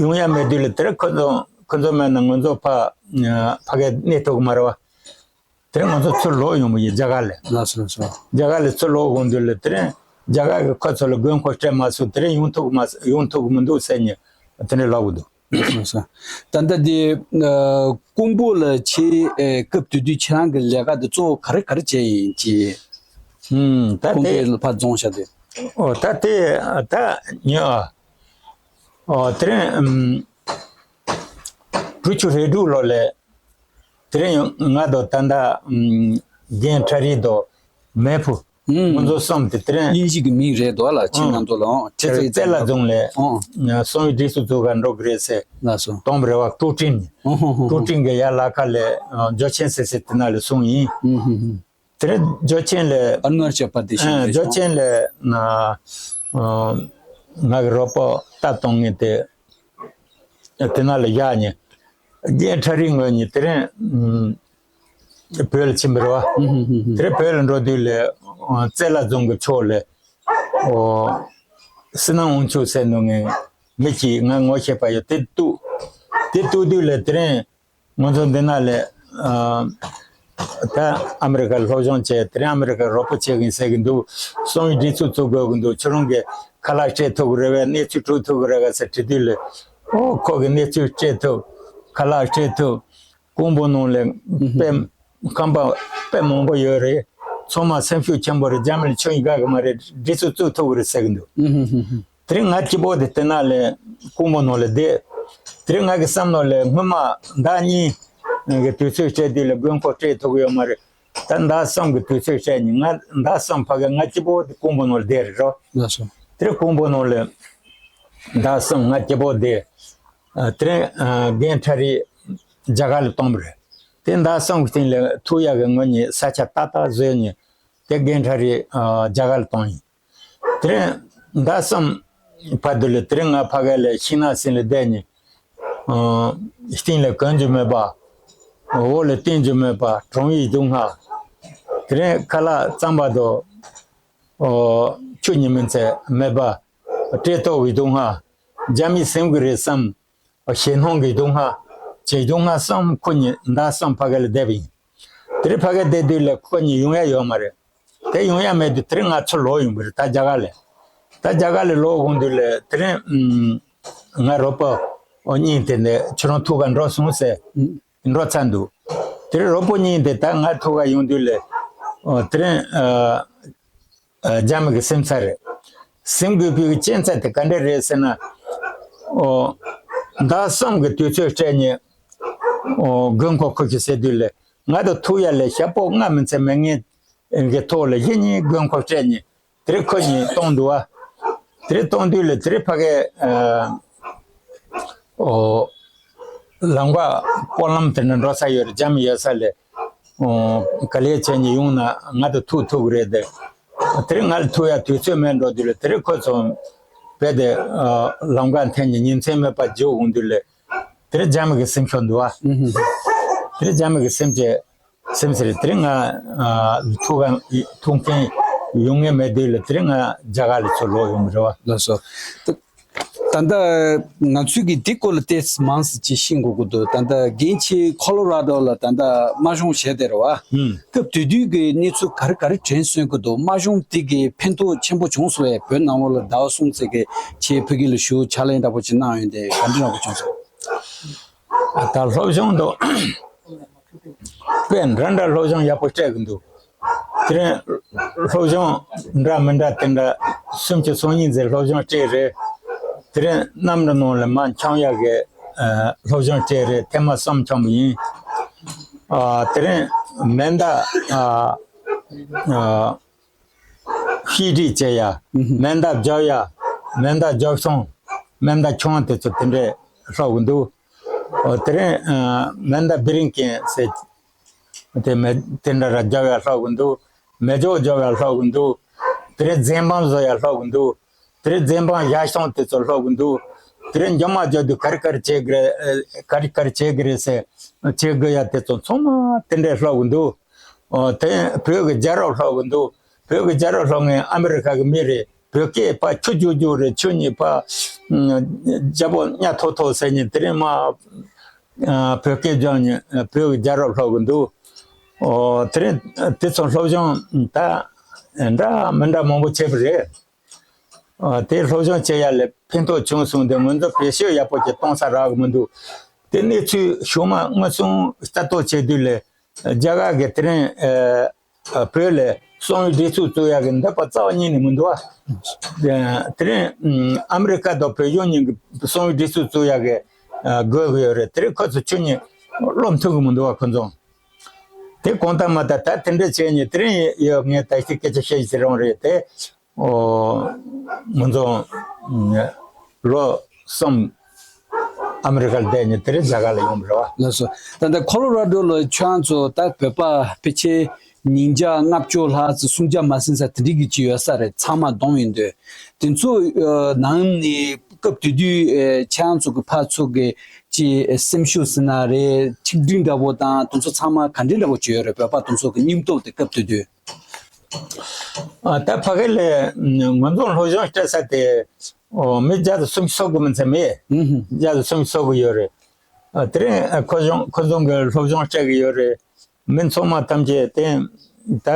ཡོང་ཡ་མེད་དུས་ལ་དེ་རིང་ཁོ་ཚོ་ཁོ་ཚོ་མེད་ན་ང་ཚོ་ཕ་ཕ་གའི་གནས་ཐུབ་ཀྱི་མ་རེད་བ། དེ་རིང་ང་ཚོ་ཚུར་ལོག་ཡོང་བ་ཡིན་རྒྱ་གར་ལ། ལགས་སོ་ལགས་སོ། རྒྱ་གར་ལ་ཚུར་ལོག་དགོས་དུས་ལ་དེ་རིང་རྒྱ་གར་གྱི་ཁོ་ཚོ་ལ་དགོས་མཁོ་སྤྲད་མ་སོང་དེ་རིང་ཡོང་ཐུབ་མ་ཡོང་ཐུབ་མི་འདུག་ཟེར་ནས་དེ་འདྲ་ལབ་གི་འདུག་ལགས་སོ་ལགས་སོ། ད་ལྟ་འདི་ཀོང་པོ་ལ་ཁྱེད་སྐབས་དེ་དུས་ཁྱེད་རང་གི་ལས་ཀ་འདི་གཙོ་བོ་ག་རེ་ག་རེ་བྱས་ཡིན་གྱི། ཧུམ་ད་ཀོང་པོ་དེ་ལ་ཕར་རྫོང་ཤག་དེ། ཨོ་ད་དེ་ད་ཉོ་ཨ། ཨོ་དེ་རིང་ཨམ། དྲུག་ཅུ་རེ་དྲུག་ལོ་ལས། དེ་རིང་ང་དང་ད་ལྟ་ཨམ། རྒན་ཁྲ་རིལ་དང་མེ་ཕུ། ཨུམ། ང་ཚོ་གསུམ་དེ་དེ་རིང་། དབྱིན་ཇི་གི་མིང་རེད་འདུག་ལ་ཁྱེད་ཨང་། ང་ཚོ་ལ་ཨང་། དེ་ཚོ་རྩེ་ལ་རྫོང་ལས། ཨང་། གསང་བའི་སྒྲིག་འཛུགས་བཙུགས་ག་འགྲོ་གི་རེད་ཟེར། ལགས་སོ། གཏོང་བ་རེད་བ་ཀྲུའུ་ཀྲིན། ཨང་ཧོ་ཧོ་ཧོ། ཀྲུའུ་ཀྲིན་གི་ཡ་ལ་ཁ་ལས་ཇོ་ཆེན་ཟེར་ཟེར་དེ་ན་ལས་སོང་ཡིན། ཨང་ཧོ་ཧོ། དེ་རིང་ཇོ་ཆེན་ལས། ཨ་ནར་ཆ་པ་དེ་ཞིག་ཨ་རེད་ཇོ་ཆེན་ལས་ན། ཨ་ང་གི་རོགས་པ་སྟབས་གཏོང་ངེས་དེ། དེ་ན་ལ་ཡག་ཉེ། རྒན་ཁྲ་རིལ་ངོས་ཉེ་དེ་རིང་ཨུམ། བོད་ལ་ཕྱིན་པ་རེད་བ། ཨུམ་ཧུམ་ཧུམ་ཧུམ། དེ་རིང་བོད་ལ་འགྲོ་དུས་ལ་ཨོ་རྩེ་ལ་རྫོང་གི་ཕྱོགས་ལ་ཨོ་སི་ནང་དབང་ཕྱུག་ཟེར་འདུག་ངས་མི་གཅིག་ང་ངོ་ཤེས་པ་ཡོད་དེ་གཏུག་དེ་གཏུག་དུས་ལ་དེ་རིང་། ང་ཚོ་འདི་ན་ལས་ཨ་ད་ཨ་མི་རི་ཀར་སློབ་སྦྱོང་བྱས་དེ་རིང་ཨ་མི་རི་ཀར་རོགས་པ་བྱེད་གིན་ཟེར་གི་འདུག་གསང་བའི་སྒྲིག་འཛུགས་བཙུགས་དགོས་གི་འདུག་ཁྱོད་རང་གི་ཁ་ལག་སྤྲད་ཐུབ་གི་རེད་བས་གནས་ཚུལ་སྒྲུག་ཐུབ་གི་རེད་ག་ཟེར་དྲི་དུས་ལས་ཨོ་ཁོ་གི་གནས་ཚུལ་སྤྲད་ཐུབ་ཁ་ལག་སྤྲད་ཐུབ་ཀོང་པོ་ནང་ལས་དཔེ་ཁམས་པ་དཔེ་མང་པོ་ཡོད་རེད་ཚང་མ་སེམས་ཤུགས་ཆེན་པོ་རེད་རྒྱ་མི་ལ་ཆོས་ཡིན་དགའ་གི་མ་རེད་སྒྲིག་འཛུགས་བཙུགས་ཐུབ་གི་རེད་ཟེར་གི་འདུག་དེ་རིང་ང་སྐྱིད་པོ་དེ་དེ་ན་ལས་ཀོང་པོ་ནང་ལས་བསྡད། དེ་རིང་ང་གི་བསམ་ནང་ལས་སྔོན་མ་ཟླ་གཉིས་ཀྱི་དུས་ཚོད་སྤྲད་དུས་ལས་དགོས་མཁོ་སྤྲད་ཐུབ་ཀྱི་ཡོད་མ་རེད། ད་ཟླ་གསུམ་གྱི་དུས་ཚོད་སྤྲད་ནས། ང་ཟླ་གསུམ་ཕ་གི་ང་སྐྱིད་པོ་དེ་ཀོང་པོ་ནང་ལ་བསྡད་རེད་རོ། ལགས་སོ། དེ་རིང་ཀོང་པོ་ནང་ལ་ཟླ་གསུམ་ང་སྐྱིད་པོ་བསྡད། ཨ། དེ་རིང་ཨ་རྒན་ཁྲ་རི་རྒྱ་གར་ལ་བཏང་བ་རེད། དེ་ཟླ་གསུམ་གྱི་སྟེང་ལ་ཐུག་ཡག་གི་ངོ་ནས་ས་ཆ་ཏག་ཏག་བཟོས་ནས་དེ་རྒན་ཁྲ་རི་ཨ་རྒྱ་གར་ལ་བཏང་ཡིན། དེ་རིང་ཟླ་གསུམ་བར་དུ་ལ་དེ་རིང་ང་ཕ་གི་ལ་ཤིང་ནགས་གསེང་ལ་བསྡད་ནས། ཨ། སྟེང་ལ་གོན་རྒྱུ་མེད་པ། འོག་ལ་བསྟན་རྒྱུ་མེད་པ། གྲང་བའི་སྡུག་བསྔལ། དེ་རིང་ཁ་ལག་རྩམ་པ་དང་། ཨོ། ཆུ་གཉིས་མིན་ཚད་མེད་པ། བཀྲེས་ལྟོགས་ཀྱི་སྡུག་བསྔལ། རྒྱ་མི་ཟིན་གི་རེད་བསམ། ཞེད་སྣང་གི་སྡུག་བསྔལ། ཅེས་སྡུག་བསྔལ་གསུམ་ཁོ་གཉིས་ཟླ་གསུམ་ཕ་གི་ལ་བསྡད་པ་ཡིན། དེ་རིང་ཕ་གི་བསྡད་དུས་ལ་ཁོ་གཉིས་ཡོང་ཡ་ཡོད་མ་རེད། དེ་ཡོང་ཡ་མེད་དུས་དེ་རིང་ང་ཚུར་ལོག་ཡོང་གི་རེད། ད་རྒྱ་གར་ལ། ད་རྒྱ་གར་ལ་ལོག་ཡོང་དུས་ལ་དེ་རིང་ཨམ། ང་རོགས་པ་ཨོ་གཉིས་དེ་ནས་ཁྱོད་རང་ཐུག་ག་འགྲོ་སོང་ཟེར། འགྲོ་ཚར་འདུག་དེ་རིང་རོགས་པ་གཉིས་དེ་ད་ང་ཐུག་ག་ཡོང་དུས་ལ། ཨོ། དེ་རིང་ཨ། ཨ། རྒྱ་མི་གི་ཟིན་ཚར་རེད། ཟིན་དགོས་པའི་རྐྱེན་རྩ་དེ་ག་འདྲ་རེད་ཟེར་ན། ཨོ། ཟླ་གསུམ་གི་དུས་ཚོད་སྤྲད་ནས། ཨོ། དགོས་མཁོ་ཁོ་གིས་ཟེར་དུས་ལ། ང་དང་ཐུག་ཡ་ལ་ཞག་པོ་ལྔ་མིན་ཚད་མེད་མཁན་གྱི་ཐོག་ལ་གཞི་ནས་དགོས་མཁོ་སྤྲད་ནས་དེ་རིང་ཁོ་གཉིས་བཏང་འདུག་བ། དེ་རིང་བཏང་དུས་ལ་དེ་རིང་ཕ་གི་ཨ། ཨོ། ལམ་ཁ་སྐོར་ལམ་དེ་འདྲ་འགྲོ་ས་ཡོད་རེད། རྒྱ་མི་ཡོད་ས་ལ། ཨོ། ག་ལེ་བྱས་ནས་ཡོང་ན་ང་དང་ཐུག་ཐུབ་ཀྱི་རེད་དེ། དེ་རིང་ང་ལ་ཐུག་ཡ་དུས་ཚོད་མེད་འགྲོ་དུས་ལ་དེ་རིང་ཁོ་ཚོ་རྦད་དེ་ཨ། ལམ་ཁ་འཐེན་ནས་ཉིན་མཚན་མེད་པར་རྒྱུགས་འོང་དུས་ལ། དེ་རིང་རྒྱ་མི་གི་སེམས་ཤོར་འདུག་བ། ཨུ་ཧུ། དེ་རིང་རྒྱ་མི་གི་སེམས་ཀྱི་སེམས་ཟེར། དེ་རིང་ང་ཨ། ཐུག་ག་ཐུག་མཁན་ཡོང་ངེས་མེད་དུས་ལ་དེ་རིང་ང་རྒྱ་གར་ལ་ཚུར་ལོག་ཡོང་གི་རེད་བ། ལགས་སོ། ད་ད་ལྟ་ང་ཚོས་ཀྱི་འདི་སྐོར་ལ་ཏོག་ཙམ་མང་ཙམ་ཅིག་ཤེས་དགོས་ཀྱི་འདུག་ད་ལྟ་རྒན་ཁྱེད་ཁོ་ལོ་ར་ཌོ་ལ་ད་ལྟ་དམར་གཞུང་བྱས་བསྡད་རེད་བ། ཨུམ། སྐབས་དེ་དུས་ཀྱི་གནས་ཚུལ་ག་རེ་ག་རེ་དྲན་གསོས་ཀྱི་འདུག་དམར་གཞུང་དེ་གི་ཕན་ཐོགས་ཆེན་པོ་བྱུང་སོང་བས། བོད་ནང་ལོགས་ལ་ཟླ་བ་གསུམ་ཙམ་གྱི་ཁྱེད་ཕ་གི་ལ་བཞུགས་ཕྱག་ལས་འདྲ་པོ་ཅིག་གནང་ཡོད་དེ་ག་འདྲ་འདྲ་པོ་བྱུང་སོང་། ཨ། ད་སློབ་སྦྱོང་དུ་དཔེ་འདྲ་འདྲ་སློབ་སྦྱོང་ཡག་པོ་སྤྲད་གི་འདུག་དེ་རིང་སློབ་སྦྱོང་འདྲ་མི་འདྲ་དེ་འདྲ་སུམ་ཅུ་སོ་གཉིས་ཙམ་སློབ་སྦྱོང་སྤྲད་རེད། དེ་རིང་གནམ་གྲུ་ནང་ལ་མར་འཁྱམ་ཡག་གི་ཨ། སློབ་སྦྱོང་སྤྲད་རེད། ཐེངས་མ་གསུམ་འཁྱམ་པ་ཡིན། ཨ། དེ་རིང་མེ་མདའ་ཨ། ཨ། ཤེས་སྒྲིག་བྱེད་ཡ། ཨུ་ཧུ། མེ་མདའ་རྒྱག་ཡ། མེ་མདའ་རྒྱག་སོང་། མེ་མདའ་ཁྱོང་དེ་ཚོ་དེ་འདྲས་སློབ་གི་འདུག་ཨོ། དེ་རིང་ཨ། མེ་མདའ་བི་རིང་ཀེན་ཟེར། དེ་མེ་དེ་འདྲ་ར་རྒྱག་ཡ་སློབ་གི་འདུག་མེ་སྒྱོགས་རྒྱག་ཡ་སློབ་གི་འདུག་དེ་རིང་རྫན་འབུམ་བཟོ་ཡ་སློབ་གི་འདུག་དེ་རིང་རྫན་འབུམ་བཞག་སོང་དེ་ཚོ་སློབ་གི་འདུག་དེ་རིང་རྒྱུ་མ་རྒྱག་དུས་ག་རེ་ག་རེ་བྱེད་དགོས་རེད། ག་རེ་ག་རེ་བྱེད་དགོས་རེད་ཟེར། བྱེད་དགོས་ཡ་དེ་ཚོ་ཚང་མ་དེ་འདྲས་སློབ་གི་འདུག་ཨོ། དེ་བོད་ཀྱི་རྒྱལ་རབས་སློབ་གི་འདུག་བོད་ཀྱི་རྒྱལ་རབས་སློབ་མཁན་ཨ་མི་རི་ཀ་གི་མི་རེད། བོད་སྐད་ཕར་ཆུ་རྒྱུག་རྒྱུག་རེད། ཆུ་གཉིས་ཕར་རྒྱལ་པོ་གཉའ་ཐོ་ཐོ་ཟེར་ནས་དེ་རིང་མ། ཨ། བོད་སྐད་སྦྱོང་ནས་བོད་ཀྱི་རྒྱལ་རབས་སློབ་གི་འདུག་ཨོ། དེ་རིང་དེ་ཚོ་སློབ་སྦྱོང་ད་འདྲ་མི་འདྲ་མང་པོ་བྱས་པ་རེད། ཨ། དེ་སློབ་སྦྱོང་བྱེད་ཡ་ལ་ཕན་ཐོགས་བྱུང་སོང་། དེ་ང་ཚོ་བེད་སྤྱོད་ཡག་པོ་ཅིག་གཏོང་ས་རག་གི་མི་འདུག་དེ་གནས་ཚུལ་ཤུལ་མ་དངོས་སུ་ལྟ་རྟོག་བྱེད་དུས་ལ་རྒྱ་གར་གྱི་དེ་རིང་ཨ། བོད་ལ་གསང་བའི་སྒྲིག་འཛུགས་བཙུགས་ཡག་གི་འདོད་པ་རྩ་བ་ཉིད་ནས་མི་འདུག་བ། དེ་རིང་ཨ་མི་རི་ཀ་དང་བོད་གཞུང་གཉིས་ཀྱི་གསང་བའི་སྒྲིག་འཛུགས་བཙུགས་ཡག་གི་ཨ། དགོས་ཀྱི་ཡོད་རེད། དེ་རིང་ཁོ་ཚོ་ཁྱོད་གཉིས་རློམ་ཐུབ་ཀྱི་མི་འདུག་བ། ཁོ་ཚོ་དེ་གང་ལྟར་མ་ལྟར་ད་དེ་འདྲ་བྱས་ནས་དེ་རིང་ཡོད། ངས་ད་ཅི་སྐད་ཆ་བཤད་ཟེར་རང་རེད་དེ། ཨོ། ང་ཚོ་ལོ་གསུམ་ཨ་མི་རི་ཀར་བསྡད་ནས་དེ་རིང་རྒྱ་གར་ལ་ཡོང་བ་རེད་བ། ལགས་སོ། ད་ལྟ་ཁོ་ལོ་ར་ཌོ་ལ་ཁྱོད་རང་ཚོ་ད་བོད་པ་ཕལ་ཆེར་ཉིས་བརྒྱ་ལྔ་བཅུ་ལྷག་ཙམ་སུམ་བརྒྱ་མ་ཟིན་ས་དེ་འདྲ་གི་ཅིག་ཡོད་ས་རེད། ཚང་མ་བསྡོམས་ཡིན་དུས་དེ་ཚོ་ནང་ནས་སྐབས་དེ་དུས་ཁྱེད་རང་ཚོ་གི་ཕར་ཚུར་གི་ཅིག་སེམས་ཤུགས་ཟེར་ན་རེད། ཆིག་སྒྲིལ་འདྲ་པོ་དང་དེ་ཚོ་ཚང་མ་ག་འདྲ་འདྲ་པོ་ཅིག་ཡོད་རེད། བོད་པ་དེ་ཚོ་གི་སྙིང་སྟོབས་དེ་སྐབས་དེ་དུས། ཨ། ད་ཕ་གི་ལ་ང་ཚོ་སློབ་སྦྱོང་སྤྲད་ས་དེ། ཨོ། མི་བརྒྱ་དང་སུམ་ཅུ་སོ་དགུ་མིན་ཚད་མེད། ཨུ་ཧུ། བརྒྱ་དང་སུམ་ཅུ་སོ་དགུ་ཡོད་རེད། ཨ། དེ་རིང་ཨ། ཁོ་ཚོ་ཁོ་ཚོ་གི་སློབ་སྦྱོང་སྤྲད་གི་ཡོད་རེད། མི་ཚང་མ་ཐམས་ཅད་དེ་ད་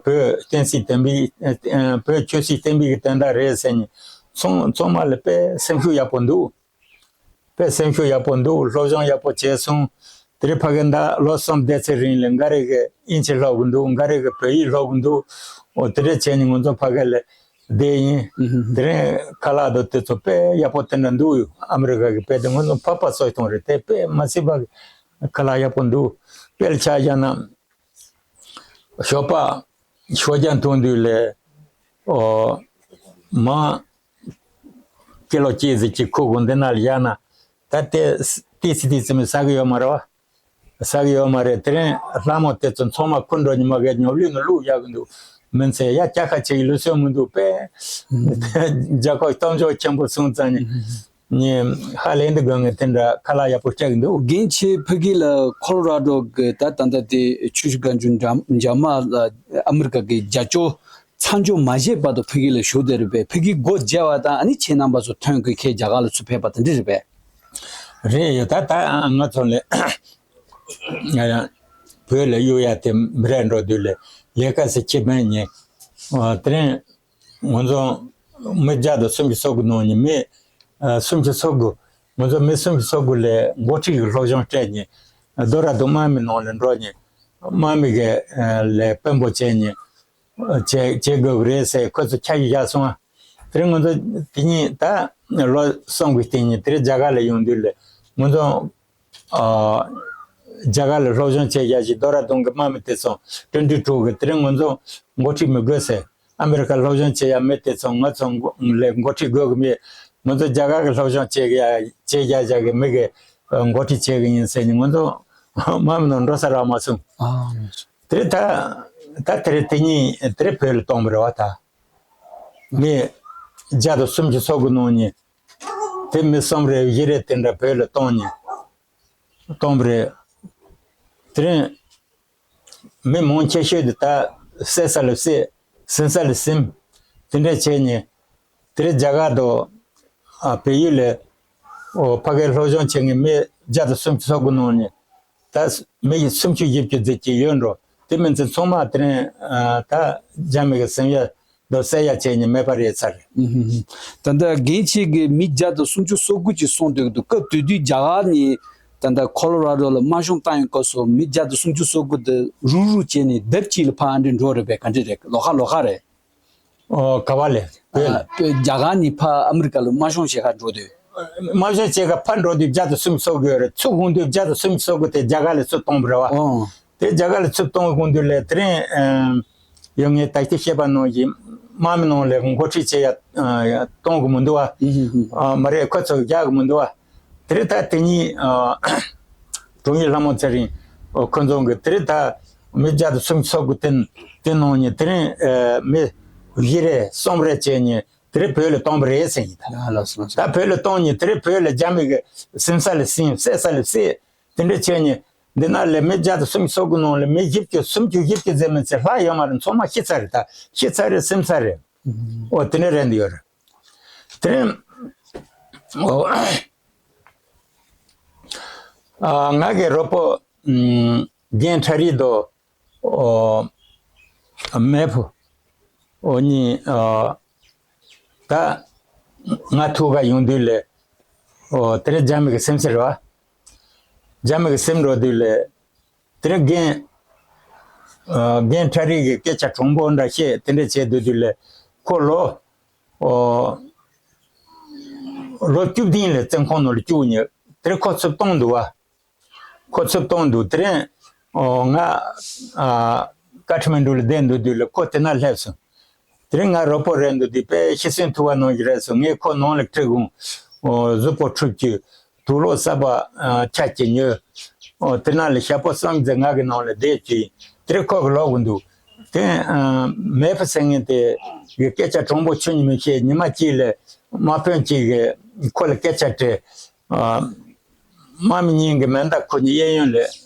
བོད་བསྟན་སྲིད་བསྟན་པའི། བོད་ཆོས་སྲིད་བསྟན་པའི་གི་དོན་དག་རེད་ཟེར་ནས་ཚང་ཚང་མ་ལ་དཔེ་སེམས་ཤུགས་ཡག་པོ་འདུག་དཔེ་སེམས་ཤུགས་ཡག་པོ་འདུག་སློབ་སྦྱོང་ཡག་པོ་བྱས་སོང་། དེ་རིང་ཕ་གི་འདི་ལོ་གསུམ་བསྡད་ཚེ་རིང་ལ་འགའ་རེ་གི་དབྱིན་ཇི་སློབ་གི་འདུག་འགའ་རེ་གི་བོད་ཡིག་སློབ་གི་འདུག་འོ། དེ་འདྲ་བྱས་ནས་ང་ཚོ་ཕ་གི་ལ་བསྡད་ཡིན། ཨུ་ཧུ། དེ་རིང་ཁ་ལག་དང་དེ་ཚོ་དཔེ་ཡག་པོ་དེ་འདྲ་འདུག་ཨ་མི་རི་ཀ་གི་དཔེ་དེ་ང་ཚོ་ཕག་པ་གསོ་སྟངས་རེད། དེ་དཔེ་མ་སྲིད་པ་ཁ་ལག་ཡག་པོ་འདུག་དཔེར་ཆ་བཞག་ན། ཞོགས་པ་ཞོགས་ཇ་འཐུང་དུས་ལས་ཨོ་མ་ཀི་ལོ་གཅིག་ཙམ་གཅིག་ཁུག་གུ་འདི་ན་ལ་བཞག་ན་ད་ལྟའི་ཏི་སི་ཏི་སི་མི་ཟ་གི་ཡོད་མ་རེད་བ། ཟ་གི་ཡོད་མ་རེད། དེ་རིང་ལྷ་མོ་དེ་ཚོ་ཚང་མ་ཁུར་འགྲོ་ཉི་མ་གའི་ཉོབ་ལུས་ནང་བླུགས་བཞག་གི་འདུག་མིན་ཚེ་ཡ་སྐྱ་ཁ་ཆེ་གི་ལུས་སེམས་མི་འདུག་པས། རྒྱ་ཁོག་གཏམ་ཆོག་ཆེན་པོ་སོང་ཙང་ནི་ནི་ཧ་ལས་འདི་དགོས་ངེས་དེ་འདྲ་ཁ་ལག་ཡག་པོ་སྐྱག་གི་འདུག་རྒན་ཁྱེད་ཕ་གི་ལ་ཁོ་ལོ་ར་ཌོ་གི་ད་ད་ལྟ་དེ་ཆུ་བཞི་སྒང་ཆུ་འཇམ་འཇམ་མ་ལ་ཨ་མི་རི་ཀ་གི་རྒྱ་ཅོ་མཚམས་འཇོག་མ་བྱས་བར་དུ་ཕ་གི་ལ་བཞུགས་བསྡད་རེད་པས། ཕ་གི་སྒོ་བརྒྱབ་པ་དང་ཨ་ནི་ཁྱེད་རྣམ་པ་ཚོ་ཐོན་དགོས་ཁྱེད་རྒྱ་གར་ལ་ཚུར་ཕེབས་པ་དང་འདི་རེད་པས། རེད་ཡོད། ད་ད་ང་ཚོ་ལས་ང་ཡང་བོད་ལ་གཡུག་ཡ་དེ་མི་རེད་འགྲོ་དུས་ལས་ལས་ཀ་སེ་ཁྱེད་མེད་ཉེ་དེ་རིང་ང་ཚོ་མི་བརྒྱ་དང་སུམ་ཅུ་སོ་དགུ་ནང་ནས་མི་ཨ་སུམ་ཅུ་སོ་དགུ། ང་ཚོ་མི་སུམ་ཅུ་སོ་དགུ་ལས་འགོ་ཁྲིད་ཀྱི་སློབ་སྦྱོང་སྤྲད་ནས་རྡོ་ར་དུ་དམག་མི་ནང་ལ་འགྲོ་ནས་དམག་མི་གི་ལས་དཔོན་པོ་བྱས་ནས་བྱེད་བྱེད་དགོས་ཀྱི་རེད་ཟེར་ཁོ་ཚོ་ཁྱབ་བསྒྲགས་བྱས་སོང་ང་། དེ་རིང་ང་ཚོ་དེ་ཉིད་ད་ལོ་གསུམ་གྱི་སྟེང་ནས་དེ་རིང་རྒྱ་གར་ལ་ཡོང་དུས་ལས་ང་ཚོ་ཨ་རྒྱ་གར་ལ་སློབ་སྦྱོང་བྱེད་ཡག་ཅིག་རྡོ་ར་དུང་གི་དམག་མི་དེ་ཚོ་ཀྲུང་ཀྲུང་ཀྲུང་གི་དེ་རིང་ང་ཚོ་འགོ་ཁྲིད་མི་དགོས་ཟེར། ཨ་མི་རི་ཀ་སློབ་སྦྱོང་བྱེད་ཡག་མི་དེ་ཚོ་ང་ཚོ་འགོ་ལས་འགོ་ཁྲིད་དགོས་གི་མེད། ང་ཚོ་རྒྱ་གར་གི་སློབ་སྦྱོང་བྱེད་ཡག་བྱེད་ཡག་ཡག་གི་མི་གི་འགོ་ཁྲིད་བྱེད་གི་ཡིན་ཟེར་ནས་ང་ཚོ་དམག་མི་ནང་འགྲོ་ས་རག་མ་སོང་། ཨ། དེ་རེད། ད་ད་དེ་རེད། དེ་གཉིས་དེ་རེད། བོད་ལ་གཏོང་བ་རེད་བ། ད་མི་བརྒྱ་དང་སུམ་ཅུ་སོ་དགུ་ནང་ནས་དེ་མི་གསུམ་རེ་བཞི་རེ་དེ་འདྲ་བོད་ལ་གཏོང་ནས་གཏོང་བ་རེད། དེ་རིང་མི་མང་ཆེ་ཤོས་དེ་ད་བསད་ས་ལ་བསད། ཟིན་ས་ལ་ཟིན། དེ་འདྲ་བྱས་ནས་དེ་རིང་རྒྱ་གར་དང་ཨ་བལ་ཡུལ་ལ་ཨོ་ཕ་གིར་སློབ་སྦྱོང་བྱེད་མཁན་མི་བརྒྱ་དང་སུམ་ཅུ་སོ་དགུ་ནང་ནས་ད་མི་ཡི་སུམ་ཅུ་བཞི་བཅུ་ཙམ་ཅིག་ཡོད་འགྲོ། དེ་མིན་ཚེ་ཚང་མ་དེ་རིང་ཨ་ད་རྒྱ་མི་གི་ཟིན་ཡ་དང་བསད་ཡ་བྱས་ནས་མེད་པ་རེད་ཚར། ཨུ་ཧུ་ཧུ། ད་ལྟ་རྒན་ཁྱེད་ཀྱིས་མི་བརྒྱ་དང་སུམ་ཅུ་སོ་དགུ་ཅིག་གསུངས་འདུག་འདུག་སྐབས་དེ་དུས་རྒྱ་གར་ནས་ད་ལྟ་ཁོ་ལོ་ར་ཌོ་ལ་དམག་སྦྱོང་བཏང་ཡོང་སྐབས་སུ་མི་བརྒྱ་དང་སུམ་ཅུ་སོ་དགུ་དེ་རུག་རུག་བྱས་ནས་ལྡབ་གཅིག་ལ་ཕར་ཨ་འདྲས་འགྲོ་རེད་པས། ག་འདྲས་རེད། ལོགས་ཀ་ལོགས་ཀ་རེད། ཨོ་ག་བ་ལས་བོད་ལ། ཨ་བོད་རྒྱ་གར་ནས་ཕར་ཨ་མི་རི་ཀ་ལ་དམག་སྦྱོང་བྱེད་ག་འགྲོ་དུས། དམག་སྦྱོང་བྱེད་ག་ཕར་འགྲོ་དུས་བརྒྱ་དང་སུམ་ཅུ་སོ་དགུ་ཡོད་རེད། ཚུར་འོང་དུས་བརྒྱ་དང་སུམ་ཅུ་སོ་དགུ་དེ་རྒྱ་གར་ལ་ཚུར་གཏོང་བ་རེད་བ། ཨོ། དེ་རྒྱ་གར་ལ་ཚུར་གཏོང་དགོས་དུས་ལས་དེ་རིང་ཨ་ཡང་ངས་ད་ལྟ་བཤད་པ་ནང་བཞིན་དམག་མི་ནང་ལ་འགོ་ཁྲིད་བྱེད་ཡ་ཨ་གཏོང་གི་མི་འདུག་བ། ཨ་མ་རེད། ཁོ་ཚོ་རྒྱག་གི་མི་འདུག་བ། དེ་རིང་ད་དེ་གཉིས་ཨ་དྲུང་ཡིག་ལྷ་མོ་ཚེ་རིང་ཨ་ཁོ་ཚོ་གི་དེ་རིང་ད་མི་བརྒྱ་དང་སུམ་ཅུ་སོ་དགུ་དེ་དེ་ནང་ནས་དེ་རིང་ཨ་མི་བཞི་རེ་གསུམ་རེ་བྱས་ནས་དེ་རིང་བོད་ལ་གཏོང་བ་རེད་ཟེར་ཡིན་ད། ལགས་སོ་ལགས་སོ། ད་བོད་ལ་གཏོང་ནས་དེ་རིང་བོད་ལ་རྒྱ་མི་གི་ཟིན་ས་ལ་ཟིན། བསད་ས་ལ་བསད། དེ་འདྲ་བྱས་ནས་འདི་ན་ལས་མི་བརྒྱ་དང་སུམ་ཅུ་སོ་དགུ་ནང་ལས་མི་བཞི་བཅུ་སུམ་ཅུ་བཞི་བཅུ་ཟེར་མི་ཚེ་ལྷག་ཡོད་མ་རེད། ཚང་མ་ཤི་ཚར་རེད། ད་ཤི་ཚར་རེད། ཟིན་ཚར་རེད། ཨོ་དེ་འདྲ་རེད་འདི་ཡོད་རེད། དེ་རིང་ཨོ་ཨ་ང་གི་རོགས་པོ་ཨམ་རྒན་ཁྲ་རི་དོ་ཨོ་མེ་ཕུ་ཨོ་གཉིས་ཨ་ད་ང་ཐུག་ག་ཡོང་དུས་ལས་ཨོ་དེ་རིང་རྒྱ་མི་གི་སེམས་ཟེར་བ། རྒྱ་མི་གི་སེམས་འགྲོ་དུས་ལས་དེ་རིང་རྒན་ཨ་རྒན་ཁྲ་རི་གི་སྐད་ཆ་དྲང་པོ་འདྲ་བཤད། དེ་འདྲ་བྱས་སྡོད་དུས་ལས་ཁོ་ལོ་ཨོ་ལོ་བཅུ་བདུན་ལས་བཙོན་ཁང་ནང་ལ་བཅུག་ནས་དེ་རིང་ཁོ་ཚུར་བཏང་འདུག་བ། ཁོ་ཚུར་བཏང་འདུག་དེ་རིང་ཨོ་ང་ཨ་ཀ་ཐ་མན་ཌུ་ལ་བསྡད་འདུག་དུས་ལ་ཁོ་དེ་ན་སླེབས་སོང་། དེ་རིང་ང་རོགས་པོ་རེད་འདུག་དུས་དཔེ་ཤི་གསོན་ཐུབ་པ་ནང་བཞིན་རེད་སོང་། ངས་ཁོ་ནང་ལ་ཁྲིད་དགོངས་ཨོ་གཟུགས་པོ་འཁྲུད་རྒྱུ་དུག་ལོག་གསར་པ་ཨ་ཆ་གཅིག་ཉོས། ཨོ་དེ་ན་ལ་ཞག་པོ་གསུམ་ཙམ་ང་གི་ནང་ལ་བསྡད་རྒྱུ་ཡིན། དེ་རིང་ཁོ་གི་ལོག་གི་འདུག་དེ་ཨ་མེ་ཕུ་ཟེར་མཁན་དེ་གི་སྐད་ཆ་དྲང་པོ་ཁྱོད་ཉིད་མི་ཤེས། ཉི་མ་གཅིག་ལ་དམག་དཔོན་གཅིག་གིས་ཁོ་ལ་སྐད་ཆ་དྲིས། ཨ་དམག་མི་གཉིས་ཀྱི་མེ་མདའ་ཁུར་ནས་གཡས་གཡོན་ལ་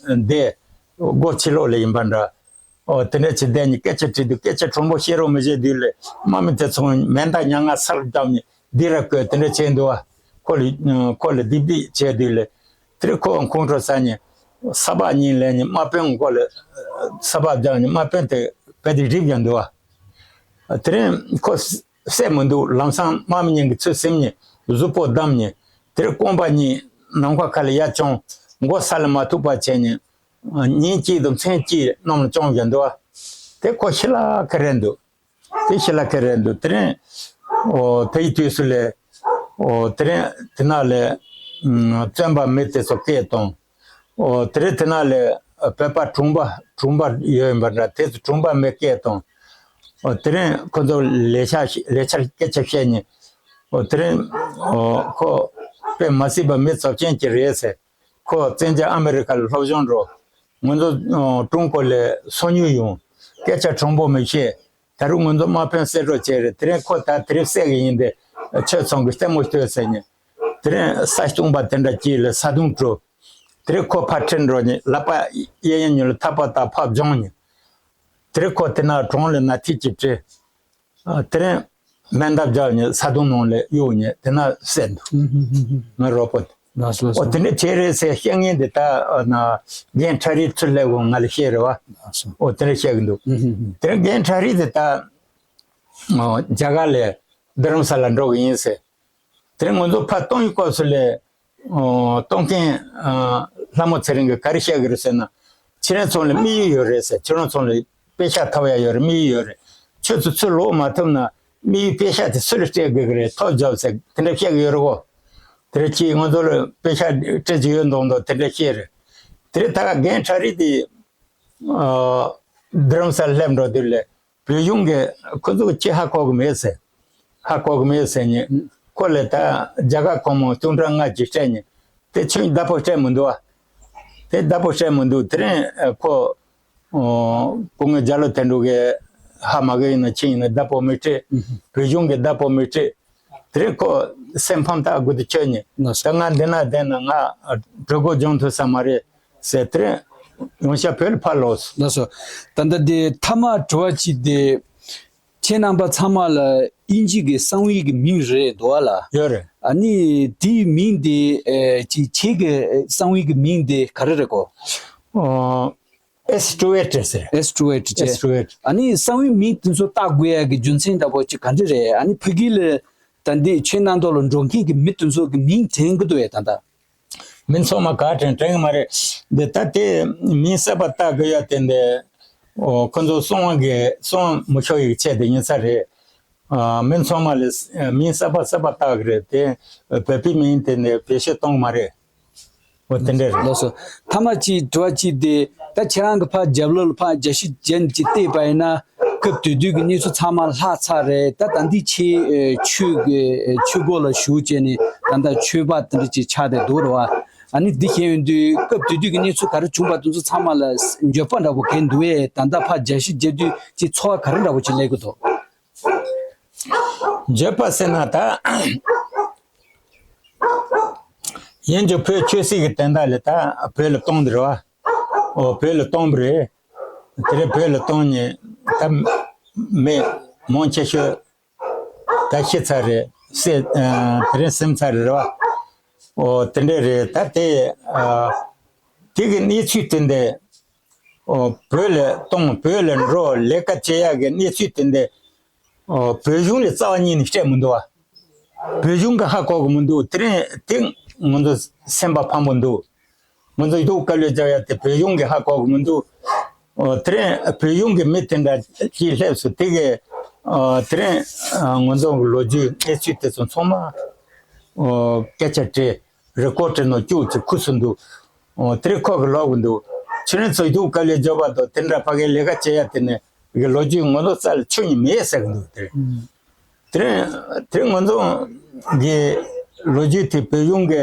བསྡད། སྒོ་ཕྱི་ལོགས་ལ་ཡིན་པ་འདྲ། ཨོ་དེ་འདྲ་བྱས་བསྡད་ནས་སྐད་ཆ་དྲིས་དུས་སྐད་ཆ་དྲང་པོ་བཤད་རོགས་མི་བྱེད་དུས་ལ་དམག་མི་དེ་ཚོ་མེ་མདའ་ཉལ་ང་ས་ལ་བརྒྱབ་ནས་སྡིགས་ར་བསྐུལ་དེ་འདྲ་བྱས་འདུག་བ། ཁོ་ལ་ཁོ་ལ་སྡིགས་སྡིགས་བྱས་དུས་ལ་དེ་རིང་ཁོ་ཁོང་ཁྲོ་ཟ་ནས་ས་ཕག་གཉིས་ལེན་ནས་དམག་དཔོན་མགོ་ལ་ས་ཕག་བརྒྱབ་ནས་དམག་དཔོན་དེ་རྦད་དེ་རིལ་བཞག་འདུག་བ། དེ་རིང་ཁོ་བསད་མི་འདུག་ལམ་སང་དམག་མི་གཉིས་ཀྱིས་ཚུར་ཟིན་ནས་གཟུགས་པོ་བསྡམས་ནས་དེ་རིང་རྐང་པ་གཉིས་ནམ་མཁའ་ཁ་ལ་ཡར་བརྐྱངས། མགོ་ས་ལ་མ་ཐུག་པ་བྱས་ནས་ཉིན་གཅིག་དང་མཚན་གཅིག་གནམ་ལ་བརྐྱངས་བཞག་འདུག་བ། དེ་ཁོ་ཤི་ལ་ཁད་རེད་འདུག་དེ་ཤི་ལ་ཁད་རེད་འདུག་དེ་རིང་ཨོ་དེའི་དུས་སུ་ལས་ཨོ་དེ་རིང་དེ་ན་ལས་ཨམ་བཙོན་པ་མི་དེ་ཚོ་སྐད་བཏང་། ཨོ་དེ་རིང་དེ་ན་ལས་ བོད་པ་གྲོང་པ་གྲོང་པ་ཡོད་ཡིན་པ་འདྲ། དེ་ཚོ་གྲོང་པ་མི་སྐད་དང་། ཨོ་དེ་རིང་ཁོ་ཚོ་ལས་ཤག་ལས་འཆར་སྐད་ཆ་བཤད་ནས། ཨོ་དེ་རིང་ཨོ་ཁོ་དཔེ་མ་སྲིད་པ་མི་ཚབས་ཆེན་ཅིག་རེད་ཟེར། ཁོ་བཙན་བྱོལ་ཨ་མི་རི་ཁ་ལ་སློབ་སྦྱོང་འགྲོ། ང་ཚོ་ཨོ་ཀྲུང་གོ་ལ་སོ་ཉུལ་ཡོང་། སྐད་ཆ་དྲང་པོ་མི་བཤད། ད་རུང་ང་ཚོ་དམག་དཔོན་གསོད་གྲོགས་བྱས་རེད། དེ་རིང་ཁོ་ད་དེ་རིང་བསད་གི་ཡིན་ཏེ། ཁྱོད་ཚང་གི་ལྟད་མོ་ལྟོས་ཟེར་ནས། དེ་རིང་ས་སྟོང་པ་དེ་འདྲ་གྱིས་ལ་ས་དུང་སྤྲོ། དེ་རིང་ཁོ་ཕར་ཁྲིད་འགྲོ་ནས་ལག་པ་གཡས་གཡོན་གཉིས་ལ་ཐག་པ་བཏགས་ཕར་བརྒྱངས་ནས། དེ་རིང་ཁོ་དེ་ན་གྲོང་ལ་ན་ཐིག་ཅིག་བྲིས། ཨ་དེ་རིང་མེ་མདའ་བརྒྱབ་ནས་ས་དུང་ནང་ལ་གཡུགས་ནས་དེ་ན་བསད་འདུག་ངའི་རོགས་པོ་དེ། ལགས་སོ་ལགས་ཨོ་སོ། དེ་འདྲ་བྱས་རེད་ཟེར་བཤད་མཁན་དེ་ད་ཨ་ན་རྒན་ཁྲ་རིལ་ཚུར་སླེབས་གོང་ང་ལ་བཤད་རེད་བ། ལགས་སོ། ཨོ་དེ་འདྲ་བཤད་གི་འདུག་དེ་རིང་རྒན་ཁྲ་རིལ་དེ་ད་ཨོ་རྒྱ་གར་ལ་རྡ་རམ་ས་ལ་འགྲོ་གི་ཡིན་ཟེར། དེ་རིང་ང་ཚོ་ཕར་གཏོང་ཡི་སྐབས་སུ་ལས། ཨོ་གཏོང་མཁན་ཨ་ལྷ་མོ་ཚེ་རིང་གིས་ག་རེ་བཤད་གི་རེད་ཟེར་ན། ཁྱེད་རང་ཚོ་ལ་དམིགས་ཡུལ་ཡོད་རེད་ཟེར། ཁྱེད་རང་ཚོ་ལ་པེ་ཤག་ཐོབ་ཡ་ཡོད་རེད། དམིགས་ཡུལ་ཡོད་རེད། ཁྱོད་ཚོ་ཚུར་ལོག་མ་ཐུབ་ན་དམིགས་ཡུལ་པེ་ཤག་དེ་སུ་ལ་སྤྲད་དགོས་གི་རེད། ཐོབ་རྒྱབ་ཟེར་དེ་འདྲ་བཤད་གི་ཡོད་རེད་གོ། དེ་རེད་ཅིག་ང་ཚོ་ལ་པེ་ཤག་སྤྲད་ཀྱི་ཡོད་མདོག་མདོག་དེ་འདྲ་བཤད་རེད། དེ་རེད་ད་རྒན་ཁྲ་རིལ་དེ་ཨ་རྡ་རམ་ས་ལ་སླེབས་འགྲོ་དུས་ལས། བོད་གཞུང་གིས་ཁོ་ཚོ་གི་ཅི་ཧ་གོ་གི་མེད་ཟེར། ཧ་གོ་གི་མེད་ཟེར་ནས། ཁོ་ལ་ད་རྒྱ་གར་གོང་མ་སྟོང་ཕྲག་ལྔ་ཅིག་སྤྲད་ནས། དེ་ཁྱོད་བདག་པོ་སྤྲད་མི་འདུག་ཨ། དེ་བདག་པོ་སྤྲད་མི་འདུག་དེ་རིང་ཁོ་སྐུ་ངོ་རྒྱ་ལོ་དོན་གྲུབ་གིས་ཧ་མ་གོ་ཡིན་ན་ཁྱེད་ཡིན་ན་བདག་པོ་མི་སྤྲད། བོད་གཞུང་གིས་བདག་པོ་མི་སྤྲད། དེ་རིང་ཁོ་སེམས་ཕམ་ཐག་དགུ་ཏུ་ཆོད་ནས། ལགས་སོ། ད་ང་འདི་ན་བསྡད་ན་ང་གྲོད་ཁོག་སྦྱོང་ཐུབ་ས་མ་རེད་ཟེར། དེ་རིང་ཡོང་ཤག་བོད་ལ་ཕར་ལོག་སོང་། ལགས་སོ། ད་ལྟ་དེ་མཐའ་མ་དྲི་བ་གཅིག་དེ། ཁྱེད་རྣམ་པ་ཚང་མ་ལ་དབྱིན་ཇི་གི་གསང་བའི་གི་མིང་རེ་འདུག་ཨ་ལ། ཡོད་རེད། ཨ་ནི་དེའི་མིང་དེ་ཨེ་ཅི་ཁྱེད་ཀྱི་གསང་བའི་གི་མིང་དེ་ག་རེ་རེད་གོ། ཨོ། ཨེས་ཊུ་ཨེཊ་ཟེར། ཨེས་ཊུ་ཨེཊ་ཅེས། ཨེས་ཊུ་ཨེཊ། ཨ་ནི་གསང་བའི་མིང་དེ་ཚོ་བཏགས་དགོས་ཡ་གི་རྒྱུ་མཚན་འདྲ་པོ་ཅིག་ག་འདྲ་རེད། ཨ་ནི་ཕ་གི་ལ་ད་འདི་ཁྱེད་རྣམ་ཐོག་ལ་འགྲོ་མཁན་གི་མི་དེ་ཚོ་གི་མིང་དྲན་གི་འདུག་ཨེ་ད་ལྟ། མི་ཚང་མ་ག་དྲན་དྲན་གི་མ་རེད། འདི་ད་དེ་མིང་གསར་པ་བཏགས་དགོས་ཡ་དེ་འདི། ཨོ་ཁོ་ཚོ་གསང་བ་གི་གསང་བ་མི་ཤོར་ཡིག་ཆད་དེ་ཡིན་ས་རེད། ཨ་མི་ཚང་མ་ལ་མིང་གསར་པ་གསར་པ་བཏགས་གི་རེད་དེ། བོད་པའི་མིང་དེ་འདི་བེད་སྤྱོད་གཏོང་གི་མ་རེད། འོ་དེ་འདྲ་རེད། ལགས་སོ། མཐའ་མ་གཅིག་དྲི་བ་གཅིག་དེ། ད་ཁྱེད་རང་གི་ཕར་རྒྱབ་ལོགས་ལ་ཕར་རྒྱ་ཤི་རྒྱན་གྱིས་བལྟས་པ་ཡིན་ན། སྐབས་དེ་དུས་ཀྱི་གནས་ཚུལ་ཚང་མ་ལྷག་ཚར་རེད། ད་ད་འདི་ཆེ་ཆོས་ཀྱི་ཆོས་སྒོ་ལ་ཞུགས་བྱས་ནས་ད་ལྟ་ཆོས་པ་དེ་འདྲ་ཅིག་ཆགས་བསྡད་འདུག་རེད་བ། ཨ་ནི་འདི་བཤད་ཡོང་དུས་སྐབས་དེ་དུས་ཀྱི་གནས་ཚུལ་ག་རེ་བྱུང་པ་དེ་ཚོ་ཚང་མ་ལ་འགྱོད་པ་འདྲ་པོ་གས་འདུག་ཨེ། ད་ལྟ་ཕར་རྒྱ་ཤི་རྒྱག་དུས་ཀྱི་ཚོར་བ་ག་རེ་འདྲ་པོ་ཅིག་སླེབས་ཀྱི་འདུག་འགྱོད་པ་ཟེར་ན་ད། ཡིན་རྒྱུ་བོད་ཆོས་སྲིད་ཀྱི་དོན་དག་ལ་ད་བོད་ལ་གཏོང་འདི་རེད་བ། འོ་བོད་ལ་གཏོང་བ་རེད། དེ་རིང་བོད་ལ་གཏོང་ནས་ད་མི་མང་ཆེ་ཤོས་ད་ཤི་ཚར་རེད་ཟེར། དེ་རིང་སིམ་ཚར་རེད་བ། འོ་དེ་འདྲ་རེད། ད་དེ་དེ་གི་གནས་ཚུལ་དེ་འདི། ཨོ་བོད་ལ་གཏོང་བོད་ལ་འགྲོ་ལས་ཀ་བྱེད་ཡག་གི་གནས་ཚུལ་དེ་འདི། ཨོ་བོད་གཞུང་ལ་རྩ་བ་ཉིད་ནས་སྤྲད་མི་འདུག་བ། བོད་གཞུང་གིས་ཧ་གོ་གི་མི་འདུག་དེ་རིང་དེ་ང་ཚོ་སེམས་པ་ཕམ་པོ་འདུག་ང་ཚོ་ཡིག་ཐོག་དཀའ་ལས་རྒྱག་ཡག་དེ་བོད་གཞུང་གིས་ཧ་གོ་གི་མི་འདུག་ཨོ་དེ་རིང་བོད་གཞུང་གི་མི་དེ་འདྲ་ཅིག་སླེབས་སོང་། དེ་གི་ཨོ་དེ་རིང་ང་ཚོ་གི་ལོ་རྒྱུས་གནས་ཚུལ་དེ་ཚོ་ཚང་མ་ཨོ་སྐད་ཆ་དྲིས། རི་ཀོ་ཊི་ནང་བཅུག་ཅིག་ཁུ་སུ་འདུག་ཨོ་དེ་རིང་ཁོ་གི་ལོག་གི་འདུག་ཁྱེད་རང་ཚོ་ཡིག་ཐོག་དཀའ་ལས་རྒྱོབ་པ་དང་དེ་འདྲ་ཕ་གིའི་ལས་ཀ་བྱེད་ཡ་དེ་ནས་གི་ལོ་རྒྱུས་ངོ་ལོག་རྩ་ལ་ཆུ་ཉིད་མེད་ཟེར་གི་འདུག་དེ་རིང་དེ་རིང་དེ་རིང་ང་ཚོ་གི་ལོ་རྒྱུས་དེ་བོད་གཞུང་གི་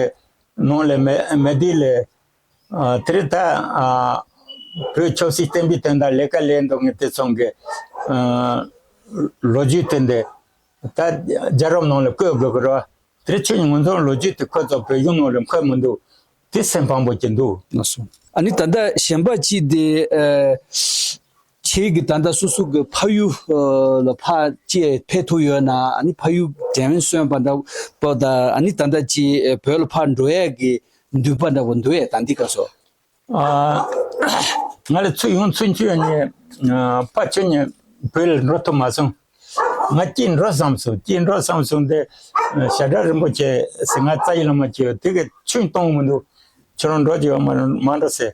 ནང་ལ་མེ་མེ་དེ་ལས་ཨ་དེ་རིང་ད་ཨ་བོད་ཆབ་སྲིད་བསྟན་པའི་དོན་དག་ལས་ཀ་ལས་འདུག་ངས་དེ་ཚོ་གི་ཨ་ལོ་རྒྱུས་དེ་འདི་ད་རྒྱལ་རབས་ནང་ལ་བཀོད་དགོས་གི་རེད་བ། དེ་རིང་ཁྱོད་ཀྱིས་ང་ཚོའི་ལོ་རྒྱུས་དེ་ཁོ་ཚོ་བོད་གཞུང་ནང་ལ་འཁོད་མི་འདུག་དེ་སེམས་ཕམ་པོ་ཅིག་འདུག་ལགས་སོ། ཨ་ནི་ད་ལྟ་གཞན་པ་གཅིག་དེ་ཨ་ཁྱེད་ཀྱིས་ད་ལྟ་སོ་སོ་གི་ཕ་ཡུལ་ཨ་ལ་ཕར་ཅིག་ཕེབས་ཐུབ་ཡོད་ན། ཨ་ནི་ཕ་ཡུལ་དྲན་གསོ་བ་འདྲ་པོ་དང་། ཨ་ནི་ད་ལྟ་ཅིག་བོད་ལ་ཕར་འགྲོ་ཡས་ཀྱི་འདུན་པ་འདྲ་པོ་འདུག་ཨེ། ད་འདི་སྐབས་སུ། ཨ། ང་ལ་ཚུར་ཡོང་ཚུར་འཁྱུད་ནས་ཨ་ཕར་ཁྱེར་ནས་བོད་ལ་འགྲོ་ཐུབ་མ་སོང་། ང་སྐྱིད་འགྲོ་བསམ་སོང་། སྐྱིད་འགྲོ་བསམ་སོང་སྟེ་ཞྭ་སྒྲ་རིན་པོ་ཆེ་ཟེར། ང་རྩ་བའི་བླ་མ་ཅིག་ཡོད། དེ་གིས་ཁྱོད་གཏོང་མི་འདུག་ཁྱོད་རང་འགྲོ་རྒྱུ་ཡོད་མ་མ་འགྲོ་ཟེར།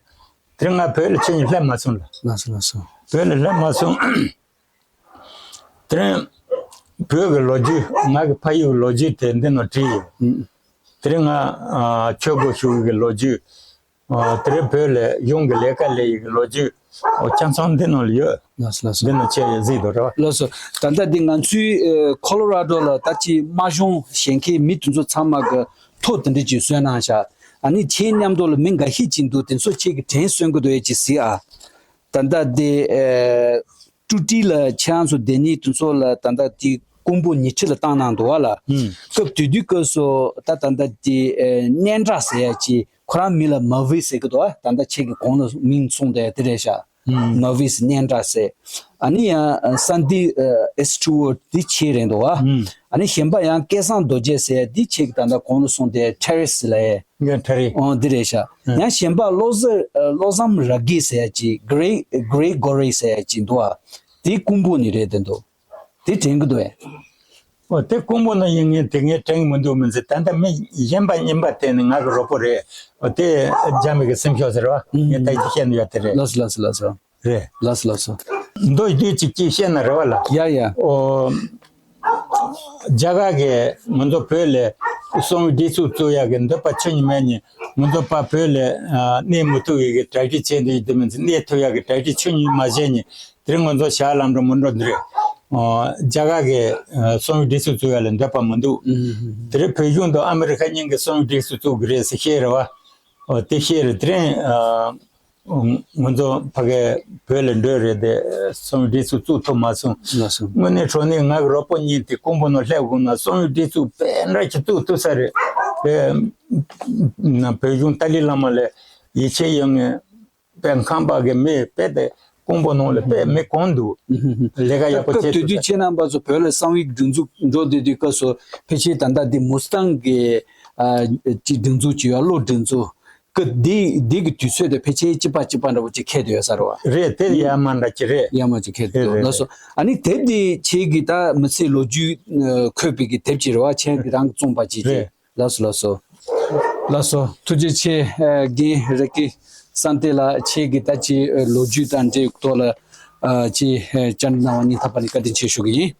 དེ་རིང་ང་བོད་ལ་ཁྱེར་ནས་སླེབས་མ་སོང་ལ། ལགས་སོ་ལགས་སོ། བོད་ལ་སླེབས་མ་སོང་། དེ་རིང་བོད་ཀྱི་ལོ་རྒྱུས། ང་གི་ཕ་ཡུལ་གྱི་ལོ་རྒྱུས་དེ་འདི་ནང་བྲིས་ཡོད། ཨུ། དེ་རིང་ང་ཨ་ཆོས་སྒོར་ཞུགས་ཀྱི་ལོ་རྒྱུས། ཨ། དེ་རིང་བོད་ལ་གཞུང་གི་ལས་ཀ་ལས་ཡི་གི་ལོ་རྒྱུས། ཨོ། ཆ་ཚང་འདི་ནང་ལ་ཡོད། ལགས་སོ། ལགས་སོ། འདི་ནང་ཆེད་གཟིགས་དང་འདྲ་བ། ལགས་སོ། ད་ལྟ་འདི་ང་ཚོའི་ཨ་ཁོ་ལོ་ར་ཌོ་ལ་ད་ཅི་དམར་གཞུང་གཞན་ཁའི་མི་དེ་ཚོ་ཚང་མ་གི་ཐོ་དེ་འདྲ་ཅིག་བཟོས་གནང་ཤག་ཨ་ནི་ཁྱེད་མཉམ་དུ་ལ་མི་འགའ་ཤས་ཅིག་འདུག་དེ་ཚོ་ཁྱེད་ཀྱི་དྲན་གསོ་གི་འདུག་ཡས་ཅིག་གཟིགས་ཨ། ད་ལྟ་འདི་ཨ་ཀྲུ་ཀྲི་ལ་ཁྱེད་རང་ཚོ་སྡོད་ནི་དེ་ཚོ་ལ་ད་ལྟ་འདི་ཀོང་པོ་ཉི་ཁྲི་ལ་བཏང་གནང་འདུག་བ་ལ། ཨུམ། སྐབས་དེ་དུས་སྐབས་སུ་ད་ད་ལྟ་འདི་ཨ་སྙན་གྲགས་ཟེར་ཡས་ཅིག་ཁོ་རང་མི་ལ་མ་ཝི་ཟེར་གི་འདུག་བ། ད་ལྟ་ཁྱེད་ཀྱི་གོང་ལ་མིང་གསུངས་བསྡད་དེ་རེད་ཤག་ཨུམ། མ་ཝི་སྙན་གྲགས་ཟེར། ཨ་ནི་ཡང་ཨ་སན་ཏི་ཨ་ཨེས་ཊི་ཝར་དི་ཁྱེད་རེད་འདུག་བ། ཨུམ། ཨ་ནི་གཞན་པ་ཡང་སྐལ་བཟང་རྡོ་རྗེ་ཟེར་ཡ་འདི་ཁྱེད་ཀྱི་ད་ལྟ་གོང་ལ་གསུངས་བསྡད་ཊེ་རེ་སི་ལ་ཡ། ངས་ཊེ་རེ། ཨོ་འདི་རེད་ཤག་ཨུམ། ཡང་གཞན་པ་བློ་བཟང་ཨ་བློ་བཟང་ར་གི་ཟེར་ཡ་ཅིག་གྷི་རེ་གྷི་རེ་གྷོ་རི་ཟེར་ཡ་ཅིག་འདུག་བ། དེ་ཀོང་པོ་ནས་རེད་དེ་འདུག་དེ་དྲན་གི་འདུག་ཨེ། ཨོ་དེ་ཀོང་པོ་ན་ཡིན། ངས་དེ་ངས་དྲན་གི་མི་འདུག་མི་ཚེ་ད་ལྟ་མི་གཞན་པ་གཉིས་པ་དེ་ནི་ང་གི་རོགས་པོ་རེད། ཨོ་དེ་རྒྱ་མི་གི་སེམས་ཤོག་ཟེར་བ། ངས་ད་ཅི་བཤད་ནི་ཡོད་དེ་རེད། ལགས་སོ་ལགས་སོ་ལགས་སོ། རེད། ལགས་སོ་ལགས་སོ། མདོ་སྡུད་ཅིག་ཅིག་བཤད་ན་རེ་བ་ལ། ཡ་ཡ། ཨོ། རྒྱ་གར་གི་ང་ཚོ་བོད་ལ་གསང་བའི་སྒྲིག་འཛུགས་བཙུགས་ཡག་གི་འདོད་པ་ཆོས་ཉིད་མེད་ནི། ང་ཚོ་ཕར་བོད་ལ་ཨ་གནས་མི་ཐུབ་ཡག་གི་གྲ་སྒྲིག་བྱས་འདུག་ཡིན་དུས་མིན་ཚེ་གནས་ཐུབ་ཡག་གི་གྲ་སྒྲིག་ཆོས་ཉིད་མ་བྱས་ནི། དེ་རིང་ང་ཚོ་ཞྭ་ལམ་འགྲོ་མི་འགྲོ་འདི་རེད། ཨ་རྒྱ་གར་གི་ཨ་གསང་བའི་སྒྲིག་འཛུགས་བཙུགས་ཡག་ལ་འདོད་པ་མི་འདུག་ཨུམ། དེ་རིང་བོད་གཞུང་དང་ཨ་མི་རི་ཁ་གཉིས་ཀྱི་གསང་བའི་སྒྲིག་འཛུགས་བཙུགས་གི་རེད་ཟེར་བཤད་རེད་བ། ཨོ་དེ་བཤད་རེད། དེ་རིང་ཨ། ང་ཚོ་ཕ་གི་བོད་ལ་འགྲོ་རེད་དེ་གསང་བའི་སྒྲིག་འཛུགས་བཙུགས་ཐུབ་མ་སོང་། ལགས་སོ། དངོས་གནས་དྲང་གནས་ང་གི་རོགས་པོ་གཉིས་དེ་ཀོང་པོ་ནང་སླེབས་དགོས་ན་གསང་བའི་སྒྲིག་འཛུགས་དཔེ་འདྲ་ཅིག་བཙུགས་ཐུབ་ས་རེད། དཔེ་ན་བོད་གཞུང་ཏཱ་ལའི་བླ་མ་ལ་ཡིད་ཆེས་ཡོད་ངེས། དཔེ་ཁམས་པ་གི་མི་དཔེ་དེ་ཀོང་པོ་ནང་ལ་དཔེ་མི་གང་འདུག་ལས་ཀ་ཡག་པོ་བྱེད་ཐུབ་ས། སྐབས་དེ་དུས་ཁྱེད་རྣམ་པ་ཚོ་བོད་ལ་གསང་བའི་སྒྲིག་འཛུགས་འགྲོ་བསྡད་དུས་སྐབས་སུ་ཕལ་ཆེར་ད་ལྟ་འདི་མུ་སི་ཐང་གི་ཨ་ཅིག་སྒྲིག་འཛུགས་ཅིག་ཡོད། བློ་སྒྲིག་འཛུགས། ཀ་འདི་འདི་གི་དུས་ཚོད་དེ་ཕལ་ཆེར་གཅིག་པ་གཅིག་པ་འདྲ་པོ་ཅིག་འཁེལ་དུ་ཡོད་ས་རེད་བ། རེད། དེ་ཡ་མ་འདྲ་ཅིག་རེད། ཡ་མ་ཅིག་འཁེལ་དུ་རེད། ལགས་སོ། ཨ་ནི་དེབ་འདི་ཁྱེད་ཀྱི་ད་མི་ཚེའི་ལོ་རྒྱུས་ཨ་འཁོད་པའི་གི་དེབ་ཅིག་རེད་བ། ཁྱེད་ཀྱི་རང་གི་རྩོམ་པ་ཅིག་རེད། ལགས་སོ་ལགས་སོ། ལགས་སོ། ཐུགས་རྗེ་ཆེ། ཨ་རྒན་ར་ཀི་སན་ཏེ་ལགས། ཁྱེད་ཀྱི་ད་ཅི་ཨ་ལོ་རྒྱུས་དང་འབྲེལ་ཐོག་ལ་ཨ་ཅི་ཨ་བཅར་གནང་བ་སྙིང་ཐག་པ་ནས་བཀའ་དྲིན་ཆེ་ཞུ་གི་ཡིན།